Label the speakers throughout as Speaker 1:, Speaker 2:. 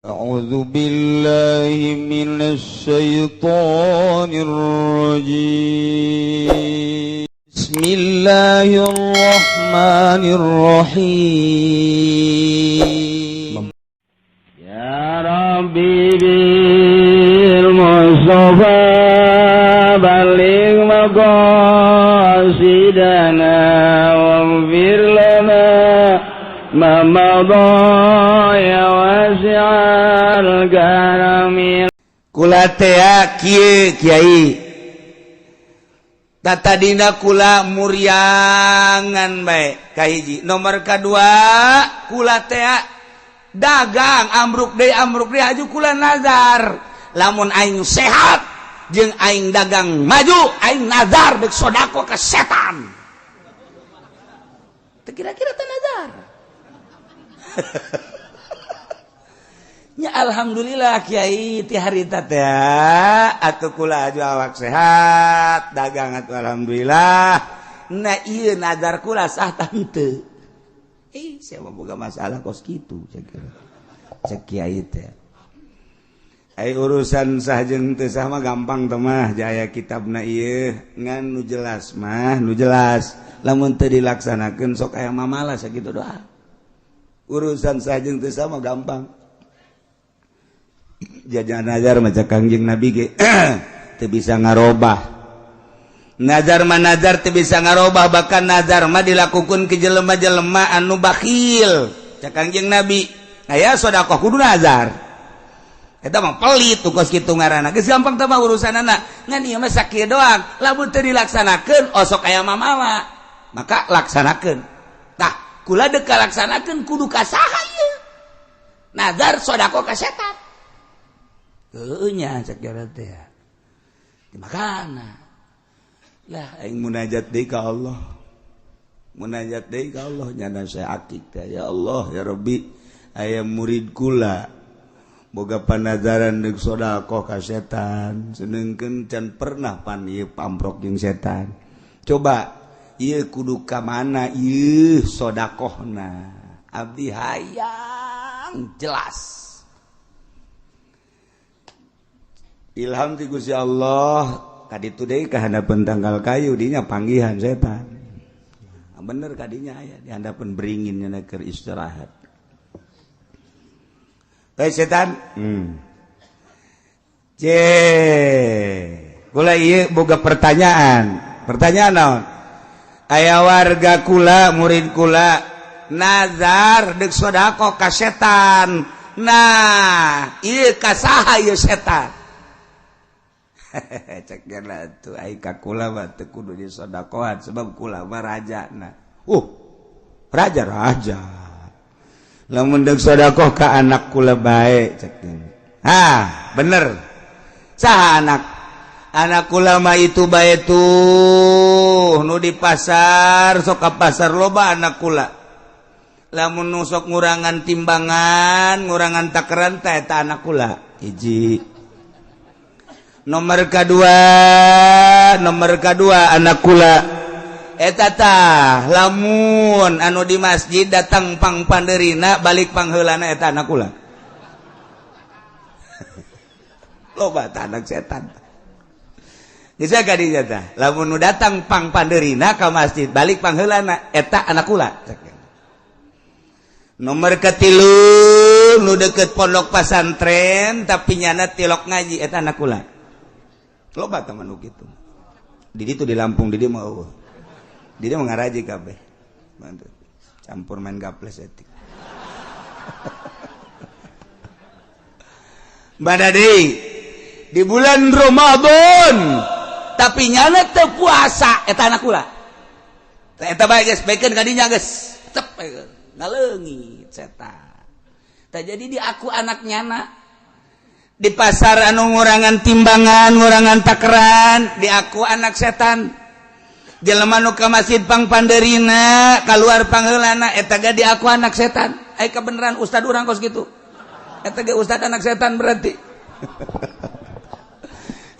Speaker 1: أعوذ بالله من الشيطان الرجيم. بسم الله الرحمن الرحيم.
Speaker 2: يا ربي بالمصطفى بلغ مقاصدنا واغفر لنا ما مضى يا واسع الكرم.
Speaker 1: Kula tea kieu, Kiai. Tadina kula muriangan bae kahiji, nomor kedua kula tea dagang ambruk deui, ambruk deui. Aju kula nazar, lamun aing sehat jeung aing dagang maju, aing nazar dek sodako ke setan. Teu kira-kira teh nazar. Ya, alhamdulillah, Kiai, ti harita teh atuh kula aju awak sehat, dagang atuh alhamdulillah. Nah, ieu nazar kula sah tante? Eh, saya mah boga masalah kos kitu, cek cek Kiai teh. Ai urusan sah jeung teu sah mah gampang teh mah, jaya kitabna ieu. Ngan nu jelas mah, nu jelas lamun teu dilaksanakeun sok aya mamalah sakitu doa. Urusan sah jeung teu sah mah gampang. Jajan nazar maca Kangjeng Nabi ge teu bisa ngarobah. Nazar mah nazar, teu bisa ngarobah. Bahkan nazar mah dilakukan ke jelema-jelema anu bakhil. Cak Kangjeng Nabi, aya sedekah kudu nazar, eta mah pelit tuh, kos kitu ngaranna. Geus gampang teh mah urusanana. Ngan ieu mah sakieu doang, lamun teu dilaksanakeun osok aya mamawa. Maka laksanakeun. Tah, kula deuk kalaksanakeun kudu ka saha ieu nazar sedekah ka setan? Heueuh nya, cek teh dimakana lah. Aing munajat deui ka Allah, munajat deui ka Allah, nyana saya akik teh, ya Allah, ya Rabbi, aya murid kula boga panazaran deuk sedekah ka setan, sedengkeun can pernah pan ieu pamprok jeung setan. Coba ieu kudu ka mana ieu sedekahna? Abdi hayang jelas. Ilham ti Gusti Allah kaditu deui ka handapeun tangkal kayu, dinya panggihan setan. Nah, bener kadinya aya di handapeun beringin nya keur istirahat. Hei setan, C, kula ieu boga pertanyaan. Pertanyaan naon? Aya warga kula, murid kula nazar deuk sedekah ka setan. Nah, ieu ka saha ieu setan? Cek tuh, ai ka kula mah teu kudu disodakohan sebab kula mah raja. Nah, raja raja, lamun deuk sodakoh ka anak kula bae, cek. Ah, bener, saha anak anak kula mah? Itu bae tuh nu di pasar, sok ka pasar loba anak kula. Lamun nu sok ngurangan timbangan, ngurangan takaran teh, eta anak kula hiji. Nomor kedua, nomor kedua anak kula eta tah lamun anu di masjid datang pang panderina, balik pangheulana, eta anak kula. Loba tah anak setan. Bisa kadinya tah, lamun nu datang pang panderina ka masjid, balik pangheulana, eta anak kula. Nomor ketilu, nu deket pondok pasantren tapi nyana tilok ngaji, eta anak kula. Loba teman nu kitu di ditu di Lampung. Di dieu mah eueuh, di dieu mah ngaraji kabeh. Mantap. Campur main gaples etik. Bada deui di bulan Ramadan tapi nyana teu puasa, eta anak kula. Eta bae geus bekeun kadinya, geus tep ngaleungit setan. Tah, jadi di aku anak nyana di pasar anu ngurangan timbangan, ngurangan takeran, di aku anak setan. Jelema nu ka masjid pang panderina, keluar pangheulana, eta ge di aku anak setan. Ai kebenaran ustad urang kos kitu, eta ge ustad anak setan berarti.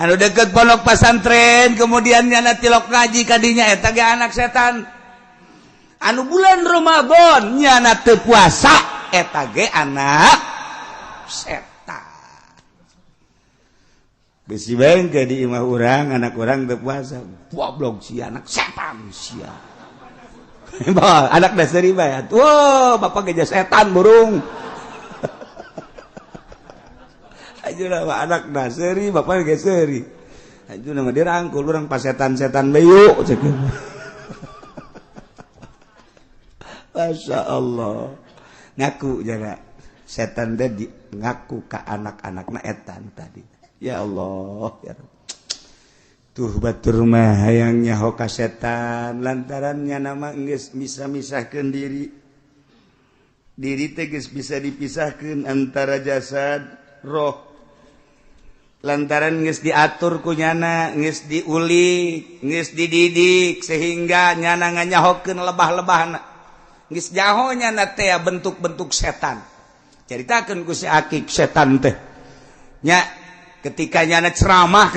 Speaker 1: Anu deket pondok pasantren kemudian nyana tilok ngaji kadinya, eta ge anak setan. Anu bulan Ramadan nyana teu puasa, eta ge anak. Setan. Bisi bae di imah urang anak urang teu puasa. Goblok si anak setan sia. Anak dasar bae. Wah, bapak geja setan burung. Aja nama anak dasari, bapak ge seuri. Aja nama dirangkul urang pasetan-setan bae cek. Masya Allah. Ngaku jaga setan teh ngaku ka anak-anakna etan tadi. Ya Allah, ya Rabb. Tuh batur mah hayang nyaho ka setan lantarannya nama geus bisa misahkeun diri. Diri teh geus bisa dipisahkeun antara jasad roh. Lantaran geus diatur ku nyana, geus diulik, geus dididik sehingga nyana nganyahokeun lebah-lebahna. Geus jaho nyana teh bentuk-bentuk setan. Caritakeun ku si Akik setan teh. Nya ketika nyana ceramah,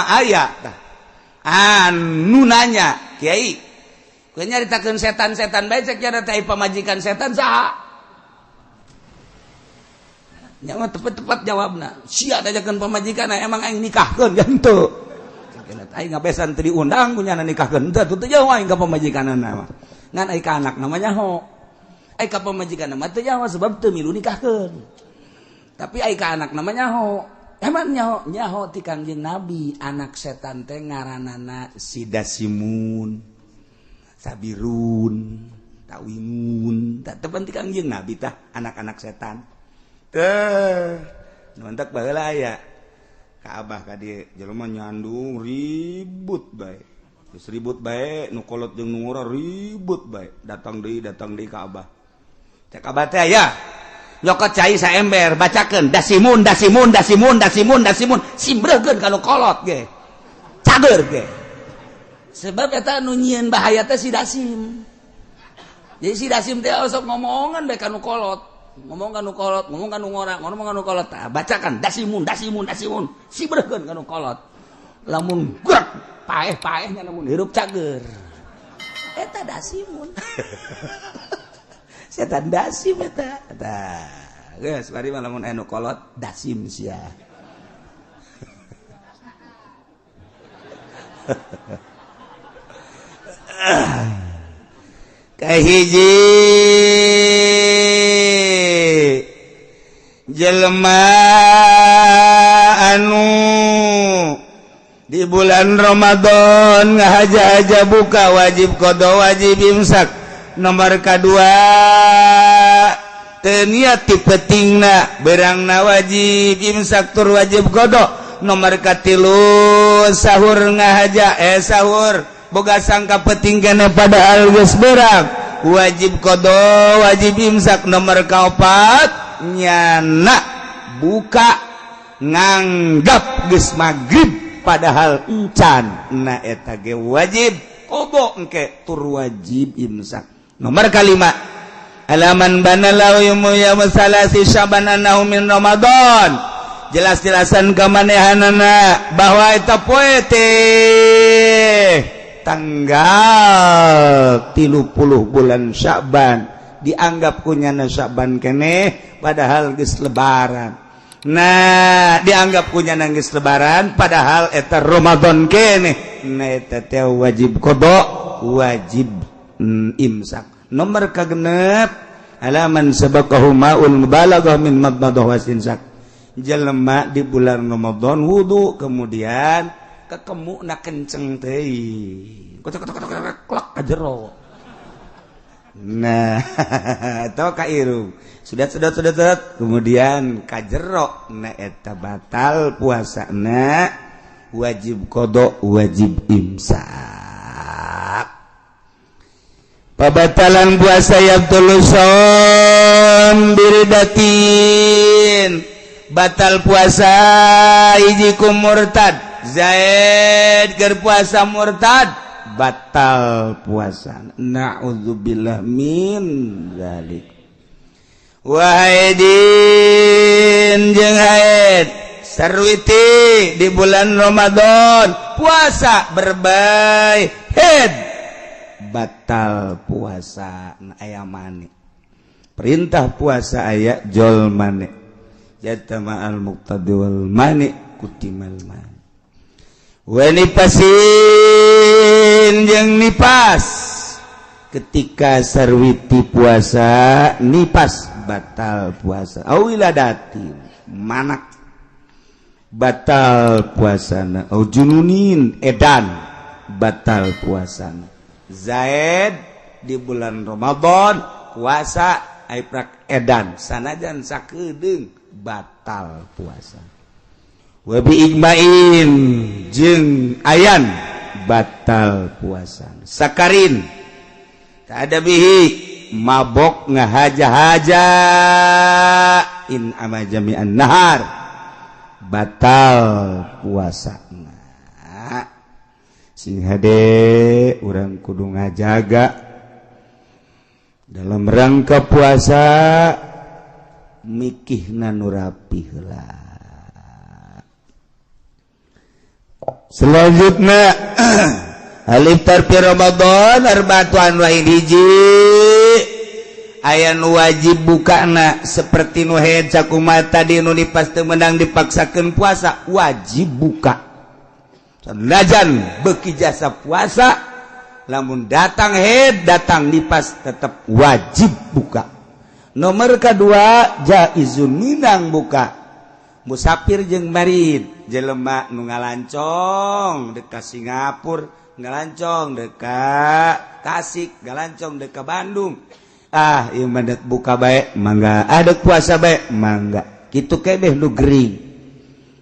Speaker 1: aya tah. Anu nanya, "Kiai, kowe nyaritakeun setan-setan bae cek nyana teh pamajikan setan saha?" Nya mah tepat-tepat jawabna. Sia dajakeun pamajikan emang aing nikahkeun ya henteu. Aing ngabesan teu diundang ku nyana nikahkeun henteu teu jauh aing ka pamajikanna mah. Ngan aing ka anak namanya ho. Aing ka pamajikanna mah teu jauh sebab teu milu nikahkeun. Tapi aing ka anak namanya ho. Emang nyaho nyaho ti Kangjeng Nabi anak setan teh ngaranana Sidasimun, Sabirun, Tawimun. Tah tepan ti Kangjeng Nabi tah anak-anak setan. Teh, nontak baheula aya ka abah ka dieu jelema nyandung ribut bae. Geus ribut bae nu kolot jeung nu ngora ribut bae. Datang deui ka abah. Cek abah teh aya nyokot cai saember bacakeun dasimun dasimun dasimun dasimun dasimun simbreukeun ka nu kolot ge. Cager ge. Sebab eta nu nyieun bahaya teh si dasim. Jadi si dasim teh osok ngomongan bae ka nu kolot. Ngomong ka nu kolot, ngomong ka nu ngora, ngomong ka nu kolot. Tah bacakan dasimun dasimun dasimun sibreukeun ka nu kolot. Lamun gerak paeh-paehnya lamun hirup cager. Eta dasimun. Setan dasim eta. Tah, geus bari mah lamun anu kolot dasim sia. Kahiji jelema anu di bulan Ramadan ngahaja-haja buka wajib qada wajib imsak. Nomor kedua teu niat ti pentingna berangna wajib imsak tur wajib qada. Nomor katilu sahur ngahaja sahur boga sangka penting kene padahal geus berang wajib qada wajib imsak. Nomor kaopat nyana buka nganggap geus magrib padahal encan na eta ge wajib qada engke tur wajib imsak. Nomor kalima alaman banalau ya masalasi syaban annahu min Ramadan. Jelas-jelasan kamanehanana bahwa eta poe teh tanggal 30 bulan Sya'ban dianggap kunyana Sya'ban keneh padahal geus lebaran. Nah, dianggap kunyana geus lebaran padahal eta Ramadan keneh. Nah eta teh wajib qada, wajib imsak. Nomor kagenep alaman sabaqahu ma'ul mubalaghah min madmadah wasinsak. Jelema di bulan Ramadan wudu kemudian kekemukna kenceng teuing. Kocok-kocok klak ka jero. Nah, atau ka irung. Sudah kemudian ka jero na eta batal puasana wajib qada wajib imsak. Pabatalan puasa yabtulu shaum biridatin. Batal puasa hiji ku murtad. Zaid keur puasa murtad batal puasa. Na'udzubillah min zalik. Wahaidin jeung haid sarwiti di bulan Ramadan puasa berbae haid batal puasa aya mane. Perintah puasa aya jol mane. Jatama al muqtadi wal mani kutimal mani. Wa nipasin jeung nipas ketika sarwiti puasa nipas batal puasa. Au wiladatin manak batal puasana. Au jununin edan batal puasana. Zaid di bulan Ramadan puasa aiprak edan sanajan sakedeung batal puasa. Wa bi ijma'in jeung ayan batal puasa. Sakarin tak ada bihi mabok ngahaja-haja in ama jami'an nahar batal puasa. Nah, sing hade urang kudu ngajaga dalam rangka puasa mikihna nu rapih heula. Selanjutnya al iftar fi Ramadan arba'atu anwa'in hiji aya nu wajib bukana seperti nu haid sakumaha tadi nu nipas teu meunang dipaksakeun puasa wajib buka. Sanajan beuki jasa puasa lamun datang haid datang nipas tetap wajib buka. Nomor kedua jaizun minang buka. Musafir jeung marid jelema nu ngalancong dekat Singapura, ngalancong dekat Tasik, ngalancong dekat Bandung. Ah, ieu mah dek buka bae mangga, ah dek puasa bae mangga. Kitu kebeh nu gering.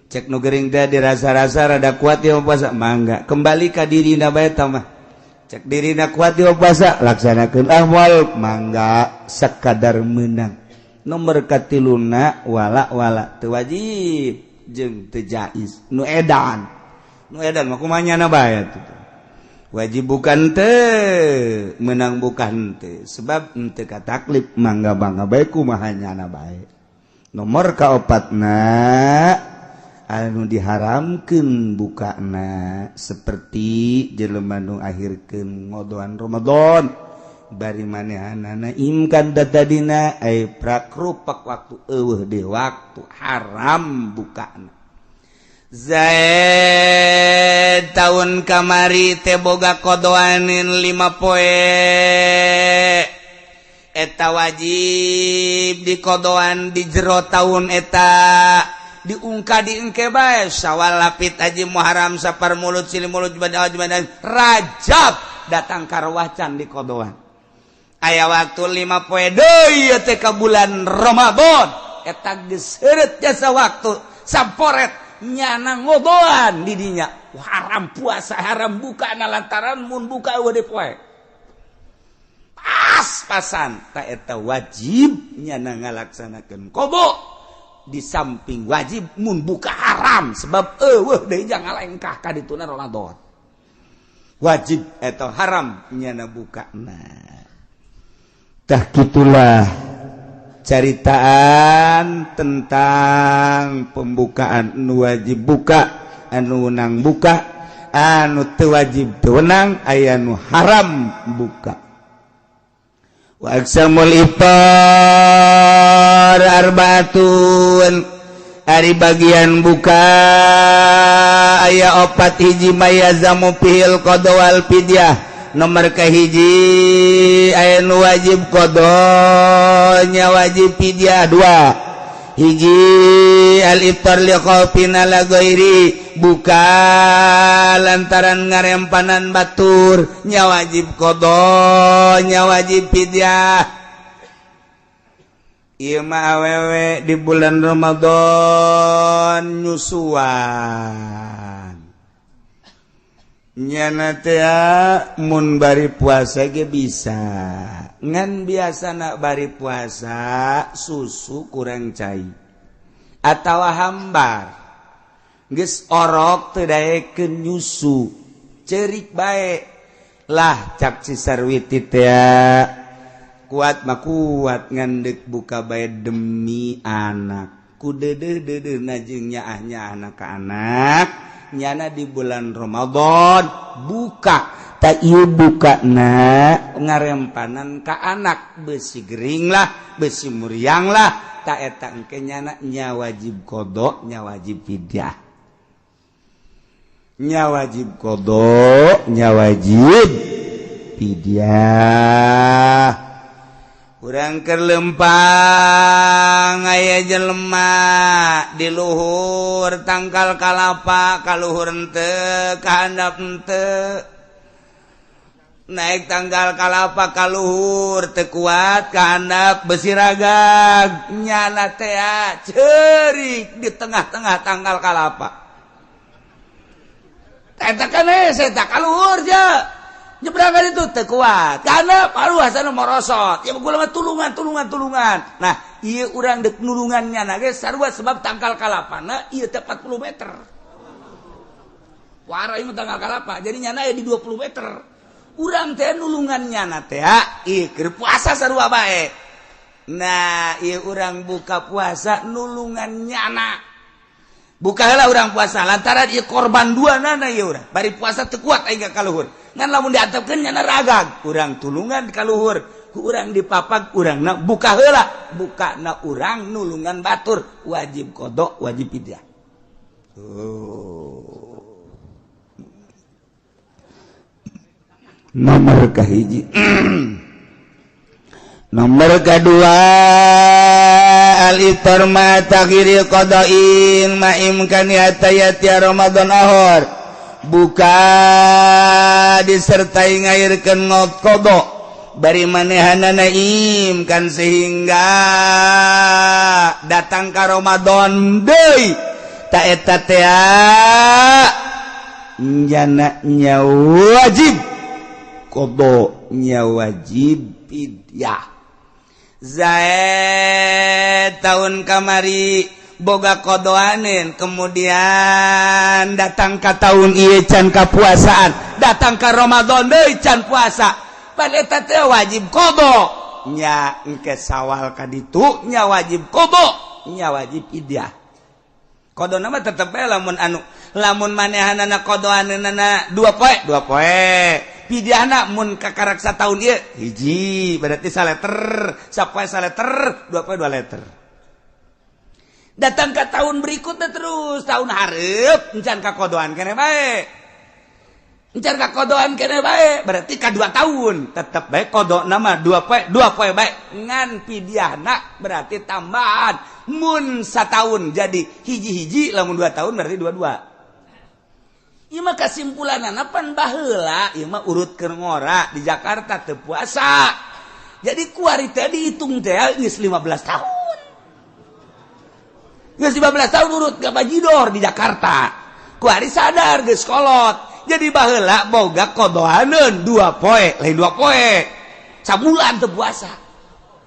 Speaker 1: Cek nu gering teh dirasa-rasa rada kuat ieu puasa mangga. Kembali ka dirina bae tah mah. Cek dirina kuat ieu puasa laksanakeun ah moal mangga sakadar meunang. Nomor katiluna wala-wala teu wajib jeung teu jaiz nu edan. Nu edan mah kumaha nyana bae atuh. Wajib bukan teu, menang bukan teu, sebab teu kataklif mangga-mangga bae kumaha nyana bae. Nomor kaopatna anu diharamkeun bukana seperti jelema nu akhirkeun ngodoan Ramadan bari manehanana imkan datadina ai prakrupak waktu eueuh deui waktu haram bukana. Zaid tahun kamari teh boga kodoanin 5 poe eta wajib dikodoan di jero tahun eta diungka diengke bae Syawal Lapit Haji Muharram Safar Mulut Silih Mulut Jumadil Jumadil Rajab datang karwacan di kodoan aya waktu 5 poe deui teh ka bulan Ramadan eta geus heureut jasa waktu samporet nyana ngodoan di dinya haram puasa haram buka na lantaran mun buka eueuh deui poe pas-pasan ta eta wajib nyana ngalaksanakeun qada di samping wajib mun buka haram sebab eueuh deui jangan ngalengkah ka dituna Ramadan wajib atau haram nyana buka. Nah tah kitulah caritaan tentang pembukaan nu wajib buka anu wenang buka anu teu wajib teu wenang aya nu haram buka. Wa aqsamul iftar arbaatun ari bagian buka aya 4 hiji mayazamu fihil qada wal fidyah. Nomor kahiji aya nu wajib qada nya wajib fidyah 2 hiji al iftar li khaufin ala ghairi buka lantaran ngarempanan batur nya wajib qada nya wajib fidyah. Ieu mah awewe di bulan Ramadan nyusuan nyana teh mun bari puasa ge bisa ngan biasana bari puasa susu kurang cai atawa hambar geus orok teu daekeun nyusu ceurik bae lah cak si Sarwiti teh kuat mah kuat ngan deuk buka bae demi anak ku deudeuh-deudeuhna jeung nyaah-nyaahna ka anak nyana di bulan Ramadan buka Tak ieu bukana ngarempanan ka anak besi gering lah, besi muriang lah. Tak eta engke nyana nya wajib qada, nya wajib fidyah. Nya wajib qada, nya wajib fidyah. Urang keur lempang aya jelema di luhur tangkal kalapa, ka luhur henteu, ka handap henteu. Naik tanggal kalapa ka luhur teu kuat, ka handap besi ragag, nyana teh ceurik di tengah-tengah tanggal kalapa. Eta kan saya ka luhur je. Nyebrangkan itu teu kuat. Karena paru hasana morosot. Ya gula mah tulungan. Nah, ieu urang deuk nulungan nyana ge sarua sebab tangkal kalapana ieu teh 40 meter. Wara ieu tangkal kalapa. Jadi nyana aya di 20 meter. Urang teh nulungan nyana teh ieu keur puasa sarua bae. Nah, ieu urang buka puasa nulungan nyana. Buka heula urang puasa lantaran ieu korban dua nana ieu urang. Bari puasa teu kuat aing ka luhur. Ngan lamun diantepkeun nyana ragag, urang tulungan ka luhur, ku urang dipapag urangna buka heula, bukana urang nulungan batur, wajib qada, wajib fidyah. Oh. Nomor kahiji. Nomor kedua al-iftar ma takhiri qada'in ma imkani hatta Ramadan ahor. Buka disertai ngairkeun ngot qada bari manehanana im kan sehingga datang ka Ramadan deui ta eta teh jana nya wajib qada nya wajib fidyah. Zaid tahun kamari boga kodoanin, kemudian datang ke tahun ieu can kapuasaan, datang ke Ramadan deui can puasa, pan eta teh wajib qada nya engke sawal ka ditu nya wajib qada nya wajib fidyah. Qadona mah tetep bae lamun anu lamun manehanana qadoaneunana 2 poe 2 poe. Pidiahna mun kakarak satahun ieu hiji berarti saleter, sapoe saleter, 2 poe 2 leter. Datang ke tahun berikutnya terus tahun hareup encan kakodoan keneh bae. Encan kakodoan keneh bae berarti ka 2 tahun tetep bae qadona mah 2 poe 2 poe bae ngan pidiahna berarti tambahan mun satahun jadi hiji-hiji lamun 2 tahun berarti 2-2. Ieu mah kasimpulanana pan baheula ieu mah urut keur ngora di Jakarta teu puasa. Jadi kuari teh dihitung teh geus 15 tahun. Geus 15 tahun urut ka bajidor di Jakarta. Kuari sadar geus kolot. Jadi baheula boga kodoaneun 2 poe, lain 2 poe. Sabulan teu puasa.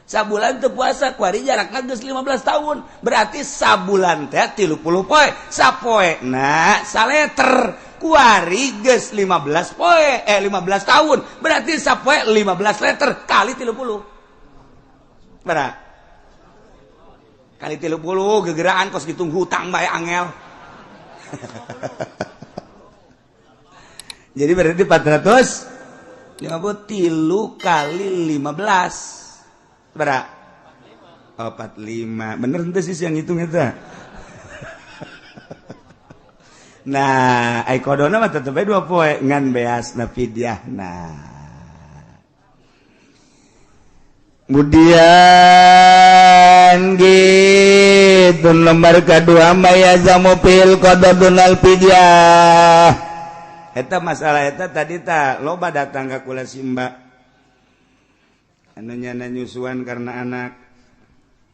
Speaker 1: Sabulan teu puasa kuari jarakna geus 15 tahun. Berarti sabulan teh 30 poe, sapoe na saleter. Kuari geus 15 poe, 15 tahun. Berarti sapoe 15 liter kali 30. Berapa? Kali 30 gegeraan kos gitu hutang bae angel. Jadi berarti 450 kali 15. Berapa? Oh, 45. Bener henteu sih yang hitung eta. Nah, ai qadona mah tetep bae 2 poe ngan beasna fidyahna. Kemudian gitu nomor kedua mayazamu fil qada dunal fidyah. Eta masalah eta tadi ta loba datang ka kula simba. Anu nyana nyusuan karena anak.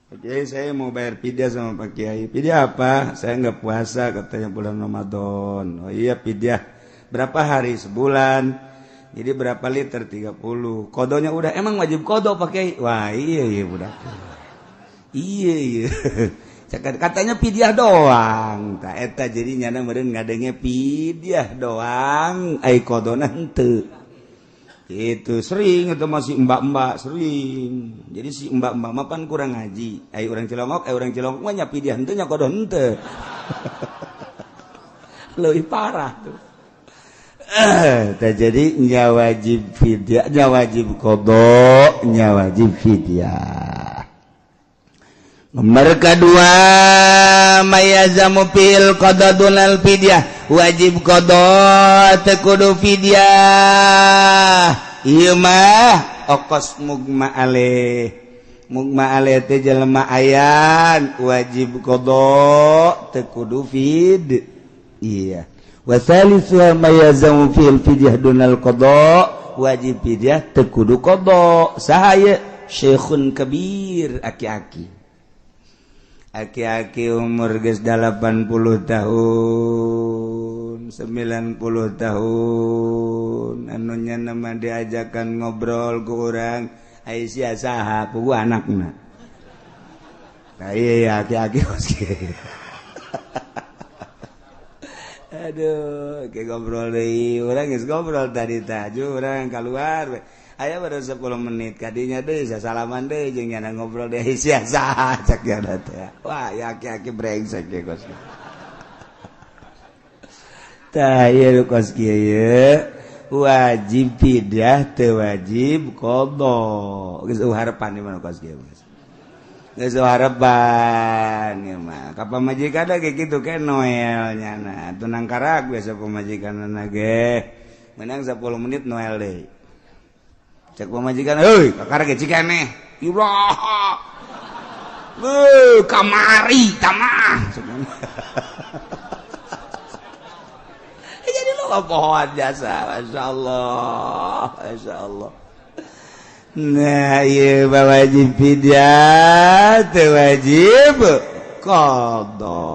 Speaker 1: Pak Kiai saya mau bayar fidyah sama Pak Kiai. Fidyah apa? Saya nggak puasa katanya bulan Ramadan. Oh iya fidyah. Berapa hari? Sebulan. Jadi berapa liter? 30. Kodonya udah. Emang wajib kodo Pak Kiai? Wah iya iya udah. Iya iya. Katanya fidyah doang. Tak eta jadi nyana meureun ngadenge fidyah doang. Ai kodona henteu. Itu sering itu masih mbak-mbak sering. Jadi si mbak-mbak mah pan kurang ngaji. Ai urang Cilongok mah nya fidyah henteu nya kodo henteu. Leuwih parah tuh. Jadi nya wajib fidyah, nya wajib qada, nya wajib fidyah. Nomor kedua mayazamu fil qada dunal fidyah, wajib qada teu kudu fidyah. Ieu mah okos mugma aleh. Mugma aleh teh jelema ayan wajib qada teu kudu fid. Iya. Wa salisuha mayazamu fil fidyah dunal qada, wajib fidyah teu kudu qada. Saha ieu? Syekhun kabir, aki-aki. Aki-aki umur geus 80 tahun, 90 tahun, anu nya nama diajakan ngobrol ku urang, ai sia saha puguh anakna. Nah iya aki-aki kos kieu. Aduh, ke ngobrol deui, urang geus ngobrol tadi tah, urang keluar we. Aya baru 10 menit kadinya deui sasalaman deui jeung nyana ngobrol deui sia saha cak nyana teh. Wah, ya aki-aki brengsek ge kos. Tah ieu kos kieu ye. Wajib fidyah teu wajib qada. Geus harapan di mana kos kieu. Geus harapan ieu mah. Ka pamajikan ge kitu ke Noel nyana. Tunang karak biasa pamajikanna ge. Menang 10 menit Noel deui. Cek pamajikan, heuy, kakara ge cikeneh. Iraha. Heuh, kamari tamah. Jadi lo pohon jasa, masyaallah, masyaallah. Nah, ieu wajib fidyah, teu wajib qada.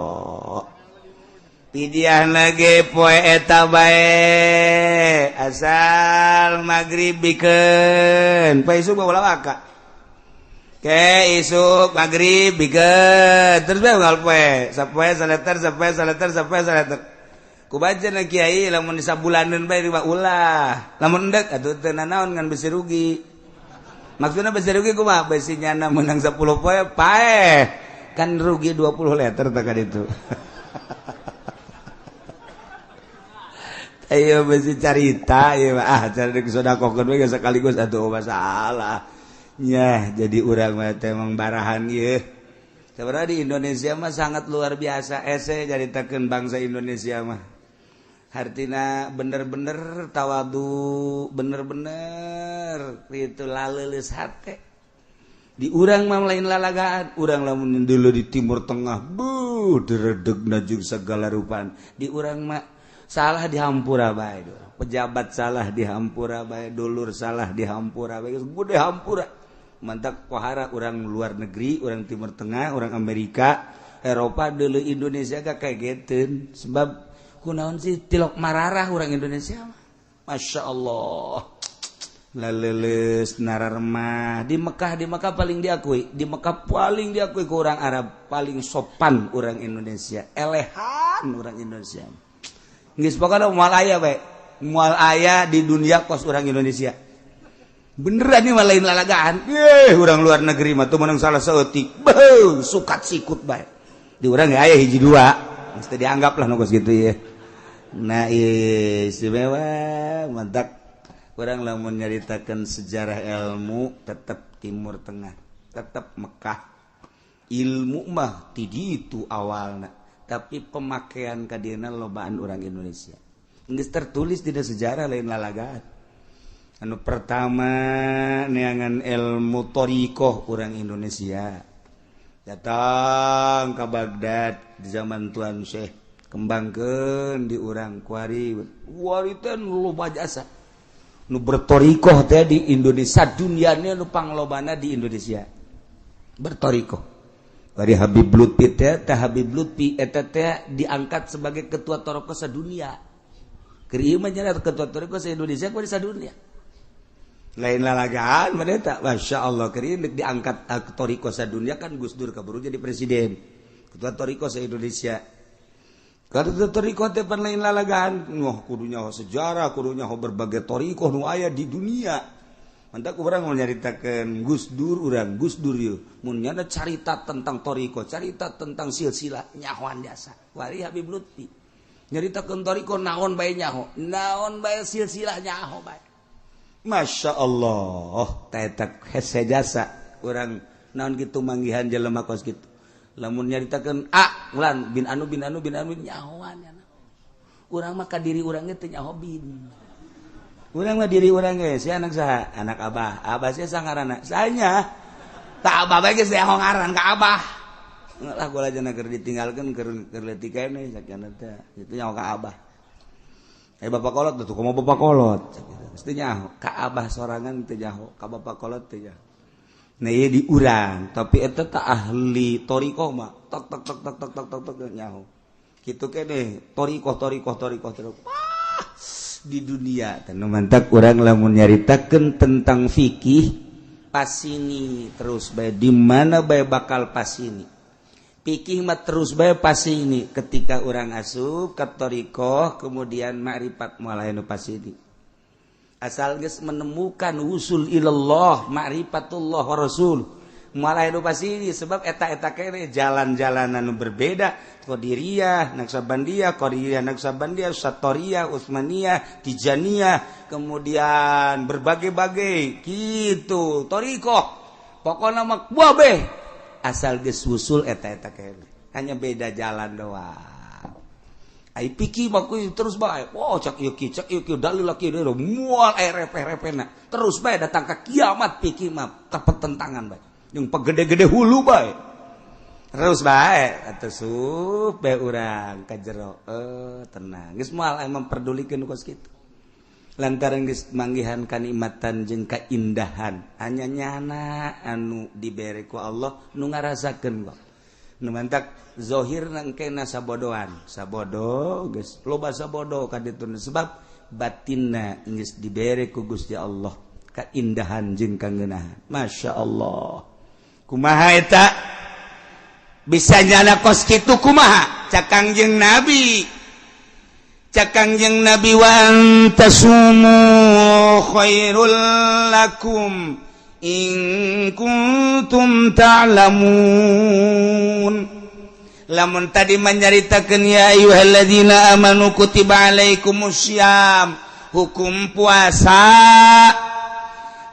Speaker 1: Fidyah lagi poe eta bae asal magrib bikeun poe isuk bawa waka ke isuk magrib bikeun terus bae unggal poe sapoe saleter sapoe saleter sapoe saleter ku baca na kiai lamun sabulaneun bae riba ulah lamun endek atuh teu nanaon ngan besi rugi maksudna besi rugi kumaha besi nyana meunang 10 poe paeh kan rugi 20 liter tah ka ditu. Ayo besi carita ieu mah ah cari disodakohkeun we sekaligus atuh masalah. Nyah jadi urang mah teh emang barahan ieu. Sebenarnya di Indonesia mah sangat luar biasa ese caritakeun bangsa Indonesia mah. Hartina bener-bener tawadu, bener-bener itu laleuleus hate. Di urang mah lain lalagaan, urang lamun dulu di Timur Tengah, buh diredegna jeung segala rupaan. Di urang mah salah dihampura bae, pejabat salah dihampura bae, dulur salah dihampura bae, gede hampura. Mantak pohara orang luar negeri, orang Timur Tengah, orang Amerika, Eropa dulu Indonesia ka kageteun sebab kunaon sih tilok mararah orang Indonesia mah. Masya Allah. Laleles nararemah di Mekah paling diakui, di Mekah paling diakui ke orang Arab, paling sopan orang Indonesia, elehan orang Indonesia. Geus pokona moal aya bae. Moal aya di dunia kos orang Indonesia. Beneran nih lain lalagaan. Orang luar negeri mah tuh menang salah saeutik. Beuh, sukat sikut bae. Di urang ge aya hiji dua. Mesti dianggap lah nu kos kitu ye. Nah, istimewa mantak urang lamun nyaritakeun sejarah ilmu tetep Timur Tengah, tetep Mekah. Ilmu mah ti ditu awalna. Tapi pemakaian kadieuna lobaan orang Indonesia. Geus tertulis dina sejarah lain lalagaan. Anu pertama neangan ilmu thariqah orang Indonesia. Datang ka Baghdad di zaman Tuan Syekh, kembangkeun di urang kuari. Kuari teh loba jasa. Nu berthariqah teh di Indonesia duniana nu panglobana di Indonesia. Berthariqah. Dari Habib Lutfi teh Habib Lutfi eta teh diangkat sebagai ketua thariqah sadunia. Keur ieu mah nya ketua thariqah sa Indonesia kudu sadunia. Lain lalagaan mah eta masyaallah keur ieu diangkat thariqah sadunia kan Gus Dur kaburu jadi presiden. Ketua thariqah sa Indonesia. Ketua thariqah teh pan lain lalagaan, wah kudu nyaho sejarah, kudu nyaho berbagai thariqah nu aya di dunia. Mantak urang mau nyaritakeun Gus Dur urang Gus Dur ieu mun nyana carita tentang thariqah, carita tentang silsilah nyahoan jasa. Wari Habib Lutfi. Nyaritakeun thariqah naon bae nyaho, naon bae silsilah nyaho bae. Masya Allah, teh hese jasa urang naon kitu manggihan jelema kos kitu. Lamun nyaritakeun A ulan bin anu bin anu bin anu nyahoan nya. Urang mah ka diri urang ge teu nyaho bin. Urang mah diri urang ge si anak saha? Anak abah. Abah sia sangaranna. Sanya. Tak abah bae geus nyaho ngaran ka abah. Lah gua aja keur ditinggalkeun keur leutik keneh sakieu teh. Itu nyaho ka abah. Eh bapak kolot tuh kumaha bapak kolot. Mesti nyaho ka abah sorangan teu nyaho, ka bapak kolot teu nyaho. Nah ieu di urang, tapi eta teh ahli thariqah mah tok tok tok tok tok tok tok tok nyaho. Kitu keneh thariqah thariqah thariqah thariqah. Wah, di dunia teh nu mantak urang lamun nyaritakeun tentang fikih pasini terus bae di mana bae bakal pasini. Fikih mah terus bae pasini ketika urang asup ka thariqah kemudian makrifat moal anu pasini. Asal geus menemukan usul ilallah ma'rifatullah wa rasul moal anu pasini sebab eta-eta kene jalan-jalanan anu berbeda. Qadiriyah, Naqsyabandiyah, Qadiriyah, Naqsyabandiyah, Satoriyah, Utsmaniyah, Tijaniyah, kemudian berbagai-bagai gitu thariqah. Pokona mah kabeh asal geus usul eta-eta kene, hanya beda jalan doang. Ai pikir mah terus bae. Wah, cak ieu ki, cak ieu ki, dalil laki deui moal aya repeh-repehna. Terus bae datang ka kiamat pikir mah kepetentangan bae. Jeung pegede-gede hulu bae. Terus bae atuh sup bae urang ka jero. Tenang. Geus moal aya memperdulikeun kos kitu. Lantaran geus manggihan kanikmatan jeung kaindahan, hanya nyana anu dibere ku Allah nu ngarasakeun kok. Nu mantak zohir nangkena sabodoan, sabodo geus loba sabodo ka ditu sebab batinna geus dibere ku Gusti Allah kaindahan jeung kangeunahan. Masya Allah. Kumaha eta? Bisa nyana kos kitu kumaha? Cak Kangjeng Nabi. Cak Kangjeng Nabi wa antasumu khairul lakum in kuntum ta'lamun. Lamun tadi menyaritakeun ya ayyuhalladzina amanu kutiba alaikumussyam, hukum puasa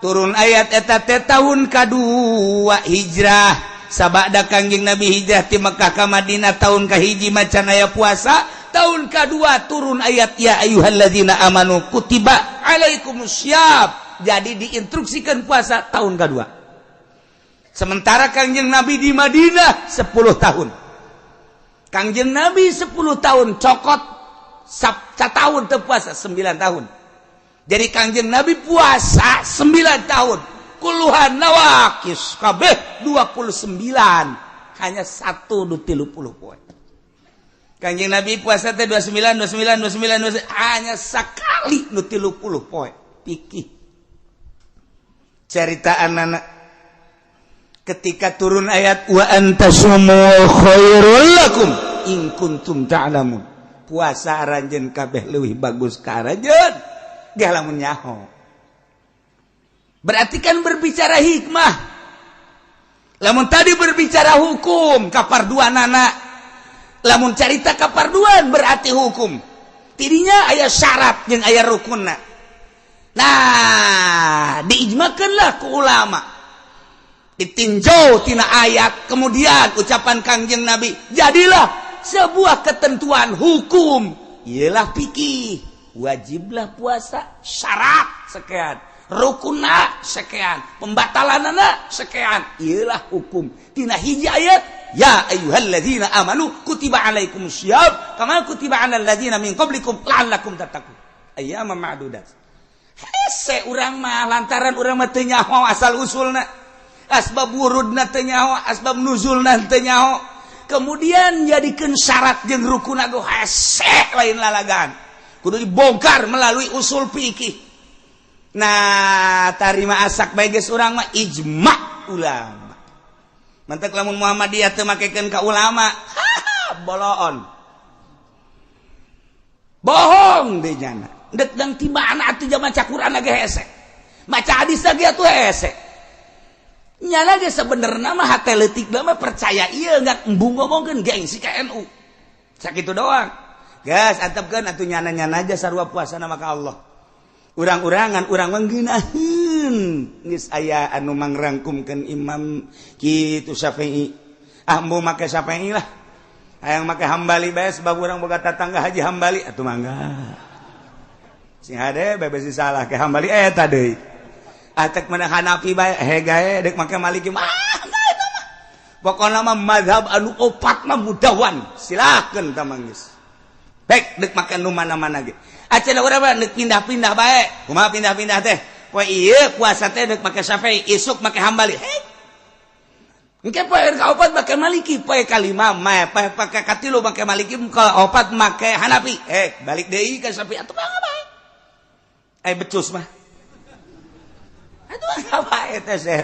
Speaker 1: turun ayat eta teh tahun kadua hijrah. Sabada Kangjeng Nabi hijrah ti Mekah ka Madinah tahun kahiji macan aya puasa, tahun kadua turun ayat ya ayyuhalladzina amanu kutiba alaikumussyam. Jadi diinstruksikan puasa tahun kedua. Sementara Kangjeng Nabi di Madinah 10 tahun. Kangjeng Nabi 10 tahun cokot tahun teu puasa 9 tahun. Jadi Kangjeng Nabi puasa 9 tahun. Kuluhan nawakis kabeh 29. Hanya 1 nu 30 poe. Kangjeng Nabi puasa teh 29 29 29 29 hanya sakali nu 30 poe. Pikir cerita anak ketika turun ayat wa antasumu khairul lakum in kuntum ta'lamun, puasa aranjeun kabeh leuwih bagus ka aranjeun ge lamun nyaho. Berarti kan berbicara hikmah. Lamun tadi berbicara hukum kaparduanana, lamun carita kaparduan berarti hukum. Tidinya aya syarat jeung aya rukunna. Nah, diijmakanlah ku ulama. Ditinjau tina ayat, kemudian ucapan Kangjeng Nabi, jadilah sebuah ketentuan hukum. Ialah fikih, wajiblah puasa, syarat sekian, rukunna sekian, pembatalanana sekian. Ialah hukum. Tina hiji ayat, ya ayyuhalladzina amanu kutiba alaikumussyiyam kama kutiba alal ladzina min qablikum la'allakum tattaqun. Ayyaman ma'dudat. Hese urang mah lantaran urang mah teu nyaho asal usulna, asbab wurudna teu nyaho, asbab nuzulna teu nyaho. Kemudian jadikeun syarat jeung rukunna ge hese lain lalagan. Kudu dibongkar melalui usul fikih. Nah, tarima asak bae geus urang mah ijma ulama. Mantak lamun Muhammadiyah teu makekeun ka ulama, boloon. Bohong deui nyana. Dek dang tibaan atuh zaman maca Quran ge hese. Maca hadis ge atuh hese. Nyana ge sebenarnya mah hate leutik mah percaya ieu enggak embung ngomongkeun gengsi ka NU. Sakitu doang. Geus antepkeun atuh nyana-nyana aja sarua puasana maka Allah. Urang-urangan urang mangeunaheun geus aya anu mangrangkumkeun Imam kitu Syafi'i. Ah mau make Syafi'i lah. Hayang make Hambali bae sebab urang boga tatangga Haji Hambali atuh mangga. Sing hade bae besi salah ke Hambali eta deui. Atek menang Hanafi bae hegae dek make Maliki mah eta mah. Pokona mah mazhab anu opat mah mudawan. Silakeun tah manggeus. Baik dek make nu mana-mana ge. Acan urang mah dek pindah-pindah bae. Kumaha pindah-pindah teh? Poe ieu puasa teh dek make Syafi'i, isuk make Hambali. Hei. Engke poe kaopat make Maliki, poe kalima mah poe pake katilu make Maliki, kaopat make Hanafi. Balik deui ka Syafi'i atuh mah bae. Becus mah. Aduh apa eta teh?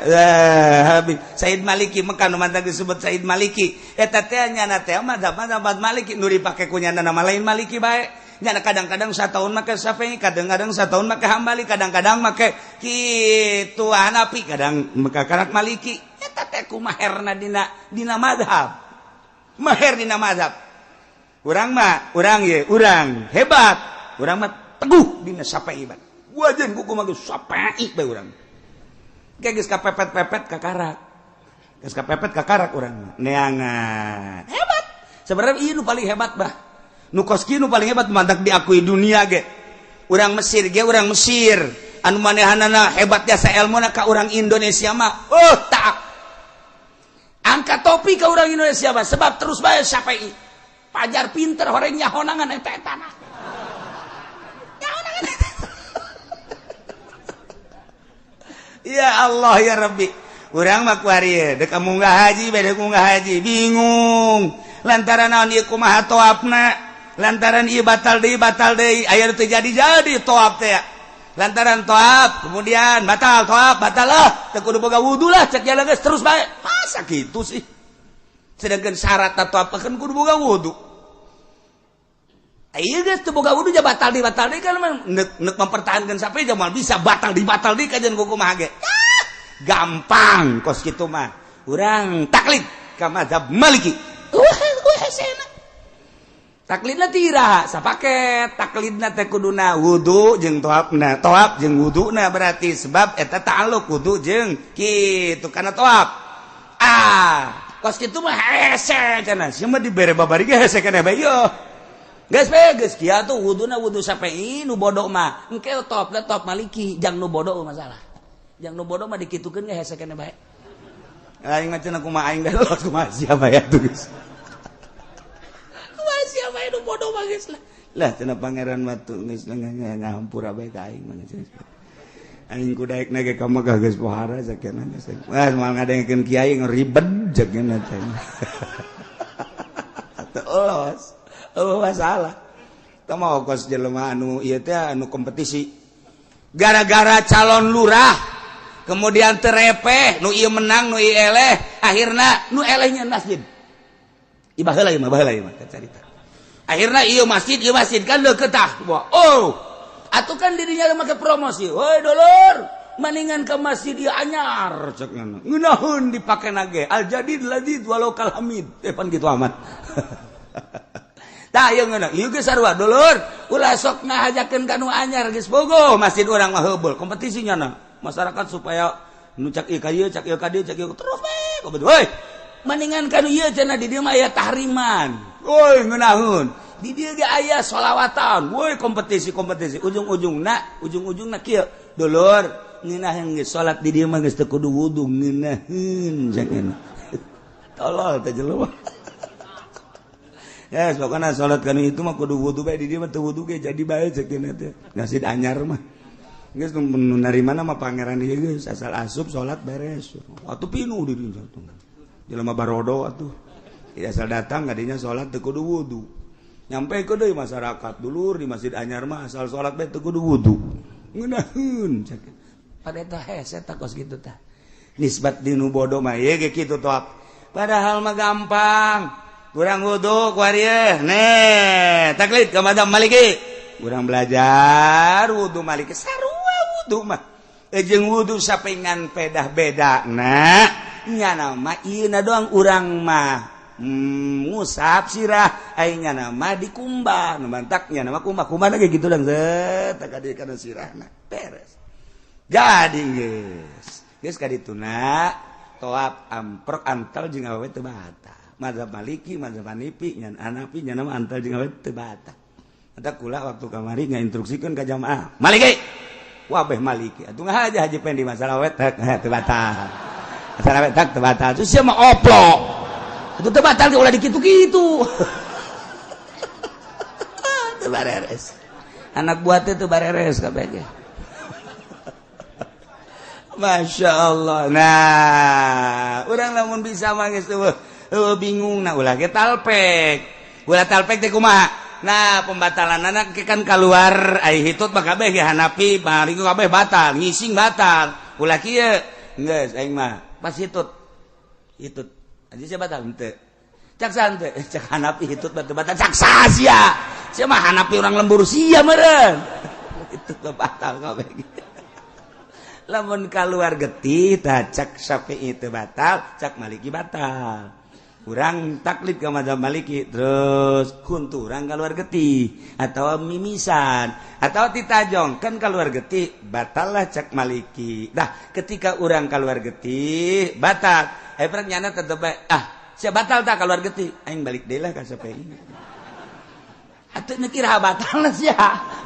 Speaker 1: Said Maliki mah nu mantap disebut Said Maliki. Eta teh nyana teh madzhab Maliki nu dipake ku nyana nama lain Maliki bae. Nyana kadang-kadang satahun make Syafi'i, kadang-kadang satahun make Hambali, kadang-kadang make kitu Hanafi, kadang make karak Maliki. Eta teh kumaherna dina mazhab. Maher dina mazhab. Urang mah, urang ye, urang hebat. Urang mah teguh dina Syafi'i bae. Wajan kuku mah geus Syafi'i bae urang. Geus kapepet-pepet kakarak. Geus kapepet kakarak urang neangan. Hebat. Sebenarnya ieu nu paling hebat bah. Nu kos kieu nu paling hebat mantak diakui dunia ge. Urang Mesir ge urang Mesir. Anu manehanana hebat jasa elmuna ka urang Indonesia mah. Oh tak. Angkat topi ka urang Indonesia mah sebab terus bae Syafi'i. Pajar pinter horeng nyahonangan eta etana. Nyahonangan eta. Ya Allah ya Rabbi. Urang mah kuari dek munggah haji bade munggah haji bingung. Lantaran naon ieu kumaha toapna? Lantaran ieu batal deui aya nu teu jadi-jadi toap teh. Lantaran toap kemudian batal toap batal lah teu kudu boga wudu lah cek jalan geus terus bae. Masa kitu sih? Sedangkan syarat toap kan kudu boga wudu. Ieu geus teu boga wudu ja batal deui kan nek mempertahankan sampai ja moal bisa batal deui kajian kumaha ge. Gampang kos kitu mah. Urang taklid ka mazhab Maliki. Hesena. Taklidna tira sapaket taklidna teh kuduna wudu jeung toapna, toap jeung wuduna berarti sebab eta ta'alluq wudu jeung kitu kana toap. Ah, kos kitu mah hese cenah. Sia mah dibere babari ge hese keneh bae yeuh. Geus bae geus kieu atuh wuduna wudu Syafi'i nu bodoh mah. Engke toapna toap Maliki jang nu bodoh masalah. Jang nu bodoh mah dikitukeun ge hese keneh bae. Aing mah cenah kumaha aing da kumaha sia bae atuh geus. Kumaha sia bae nu bodoh mah geus lah. Lah cenah pangeran mah tuh geus ngahampura bae ka aing mah. Aing kudaekna ge ka Mekah geus pohara sakeuna geus. Wah moal ngadengkeun kiai ngeribet jakeuna teh. Atuh los. Oh masalah. Teu mah kos jelema anu ieu teh anu kompetisi. Gara-gara calon lurah kemudian terepeh nu ieu menang nu ieu eleh, akhirna nu elehnya masjid. Ieu baheula ieu mah baheula ieu mah carita. Akhirna ieu masjid kan deukeut tah. Oh, atuh kan dirinya make promosi. Hoi dulur, maningan ke masjid ieu anyar cek ngana. Ngeunaheun dipake ge. Al jadid ladid walau kal hamid. Pan kitu amat. Tah ieu ngeunah, ieu geus sarua dulur, ulah sok ngahajakeun ka nu anyar geus bogo masjid urang mah heubeul kompetisi nyana. Masyarakat supaya nu cak ieu ka ieu, cak ieu ka dieu, cak ieu terus we kompetisi. Woi, maningan ka nu ieu cenah di dieu mah aya tahriman. Woi ngeunaheun. Di dieu ge aya sholawatan. Woi kompetisi-kompetisi ujung-ujungna kieu. Dulur, ngeunaheun geus salat di dieu mah geus teu kudu wudu ngeunaheun cenah. Tolol teh jelema. Ya, pokoknya sholat kan itu mah kudu wudu bae di dieu mah teu wudu ge jadi bae cek dina teh. Masjid anyar mah. Geus nu narima mah pangeran ieu geus asal asup salat beres. Atuh pinuh di dieu atuh. Jelema barodo atuh. Asal datang kadinya salat teu kudu wudu. Nyampe ke deui masyarakat dulur di masjid anyar mah asal salat bae teu kudu wudu. Ngeunaheun cek. Pada eta hese tah kos kitu tah. Nisbat di nu bodoh mah ieu ge kitu toap. Padahal mah gampang. Kurang wudu kuari nih taklid ke mazhab Maliki. Kurang belajar wudu Maliki sarua wudu mah. Jeung wudu sapengan pedah beda nah nyana mah ieu na doang urang mah Ngusap sirah aing nama dikumbah, nu mantaknya nama kumbah. Kumbah lagi gitu dan zet ka dieu kana sirahna. Beres. Jadi geus. Geus ka dituna toap amprok antal jeung awewe teu batal. Mazhab Maliki, mazhab Hanafi, nyan Hanafi nya nama antal jeung awewe teu batal. Eta kula waktu kamari ngainstruksikeun ka jamaah. Maliki. Wabeh Maliki. Atuh ngahaja Haji Pendi masalah awewe teu batal. Masalah awewe teu batal. Terus sia mah oplok. Itu teu batal ge ulah dikitu-kitu. Teu bareres. Anak buah teh teu bareres kabeh ge. Masya Allah. Nah, urang lamun bisa mah geus eueuh bingung nah ulah ge talpek. Ulah talpek teh kumaha? Nah, pembatalan anak kan keluar ai hitut mah kabeh ge Hanafi, Maliki kabeh batal, ngising batal. Ulah kieu. Geus aing mah pas hitut. Hitut. Aja sia batal henteu. Cak saha henteu? Cak Hanafi hitut batal batal cak saha sia? Sia mah Hanafi urang lembur sia meureun. Hitut mah batal kabeh. Lamun keluar getih tah cak Syafi'i teu batal, cak Maliki batal. Urang taklid ke mazhab Maliki terus huntu urang keluar getih atau mimisan atau titajong kan keluar getih batallah cak Maliki. Dah ketika urang keluar getih batal. Pernah nyana tetep bae ah sia batal tak keluar getih aing balik deui lah ka Syafi'i. Atuh nu kira batal sia.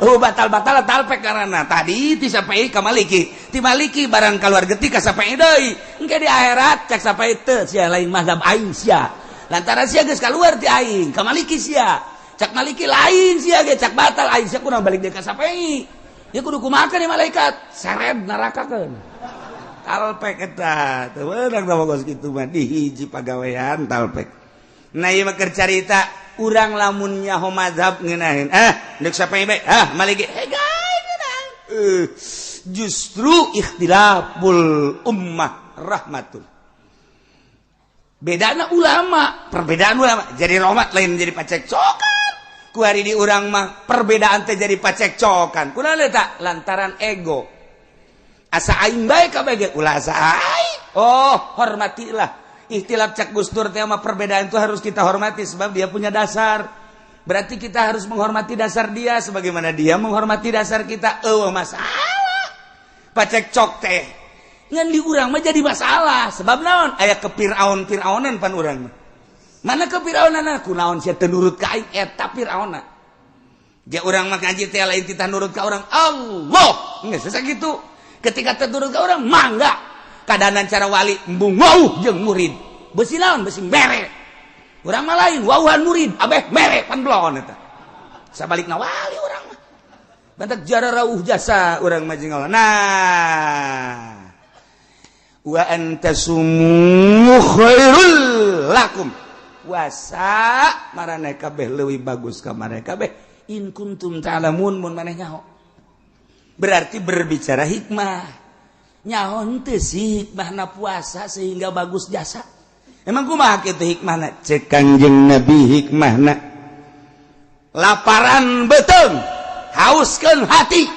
Speaker 1: Oh batal-batal talpek karena tadi ti Syafi'i ka Maliki. Ti Maliki barang keluar getih ka Syafi'i deui. Engke di akhirat cak Syafi'i teu sia lain mazhab aing sia. Lantaran sia geus keluar ti aing ka Maliki sia. Cak Maliki lain sia ge cak batal aing sia kudu balik deui ka Syafi'i. Ya kudu kumaha ni malaikat seret nerakakeun. Talpek eta teu meunang da kos kitu mah di hiji pagawean talpek. Nah ieu mah keur carita urang lamun nyaho mazhab ngeunaheun ah deuk Syafi'i bae ah Maliki justru ikhtilaful ummah rahmatun. Bedana ulama, perbedaan ulama jadi rahmat lain jadi pacekcokan. Ku hari di urang mah perbedaan teh jadi pacekcokan. Kunaon eta? Lantaran ego. Asa aing bae kabeh ge ulah asa aing. Oh, hormatilah. Ikhtilaf cak Gus Dur teh mah perbedaan itu harus kita hormati sebab dia punya dasar. Berarti kita harus menghormati dasar dia sebagaimana dia menghormati dasar kita. Eueuh masalah. Pacekcok teh ngan di urang mah jadi masalah sebab naon? Aya kepiraun-piraunan pan urang mah. Mana kepiraunanna? Kunaon sia teu nurut ka aing eta piraunna. Dia urang mah ngaji teh lain kita nurut ka urang. Allah. Geus sakitu. Ketika teu nurut ka urang mangga. Kadanan cara wali embung wauh jeung murid. Besi naon? Besi mere. Urang mah lain wauhan murid, abeh mere pan blon eta. Sabalikna wali urang mah. Bantak jara rauh jasa urang mah jeung Allah. Nah, wa antasumu khairul lakum. Puasa maraneh kabeh leuwih bagus ka maraneh kabeh in kuntum ta'lamun mun maneh nyaho. Berarti berbicara hikmah. Nyaho henteu sih hikmahna puasa sehingga bagus jasa. Emang kumaha kitu hikmahna? Cek Kangjeng Nabi hikmahna. Laparan beuteung, hauskeun hati,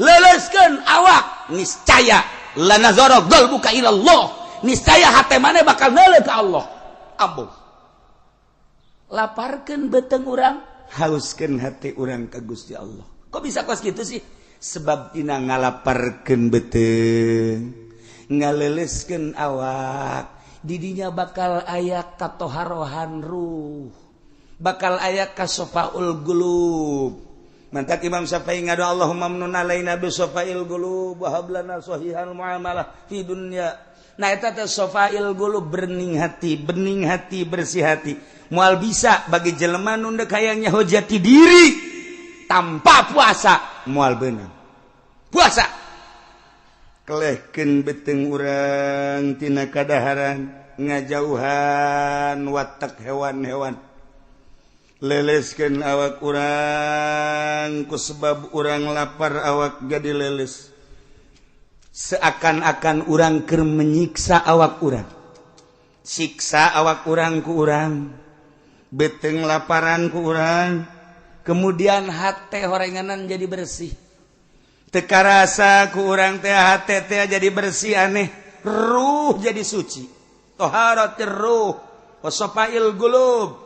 Speaker 1: leuleuskeun awak, niscaya lanazara qalbuka ila Allah. Niscaya hate maneh bakal neuleuh ka Allah. Ambung. Laparkeun beuteung urang, hauskeun hati urang ka Gusti Allah. Kok bisa kos kitu sih? Sebab tina ngalaparkeun beuteung, ngaleuleuskeun awak, didinya bakal aya katoharohan ruh, bakal aya kasofaul qulub. Mantak Imam Syafi'i ngadoa Allahumma amnun alaina bi sofail qulub wa hab lana sahihal muamalah fi dunya. Nah eta teh sofail qulub, bening hati, bening hati, bersih hati. Moal bisa bagi jelema nu deuk hayang nyaho jati diri tanpa puasa, moal beunang. Puasa kelehkeun beuteung urang tina kadaharan, ngajauhan watak hewan-hewan, leleskeun awak urang ku sebab urang lapar awak jadi leles. Seakan-akan urang keur menyiksa awak urang, siksa awak urang ku urang, beuteung laparan ku urang, kemudian hate horenganan jadi bersih. Teu karasa ku urang teh hate teh jadi bersih aneh, ruh jadi suci. Toharatir ruh, Wasafail qulub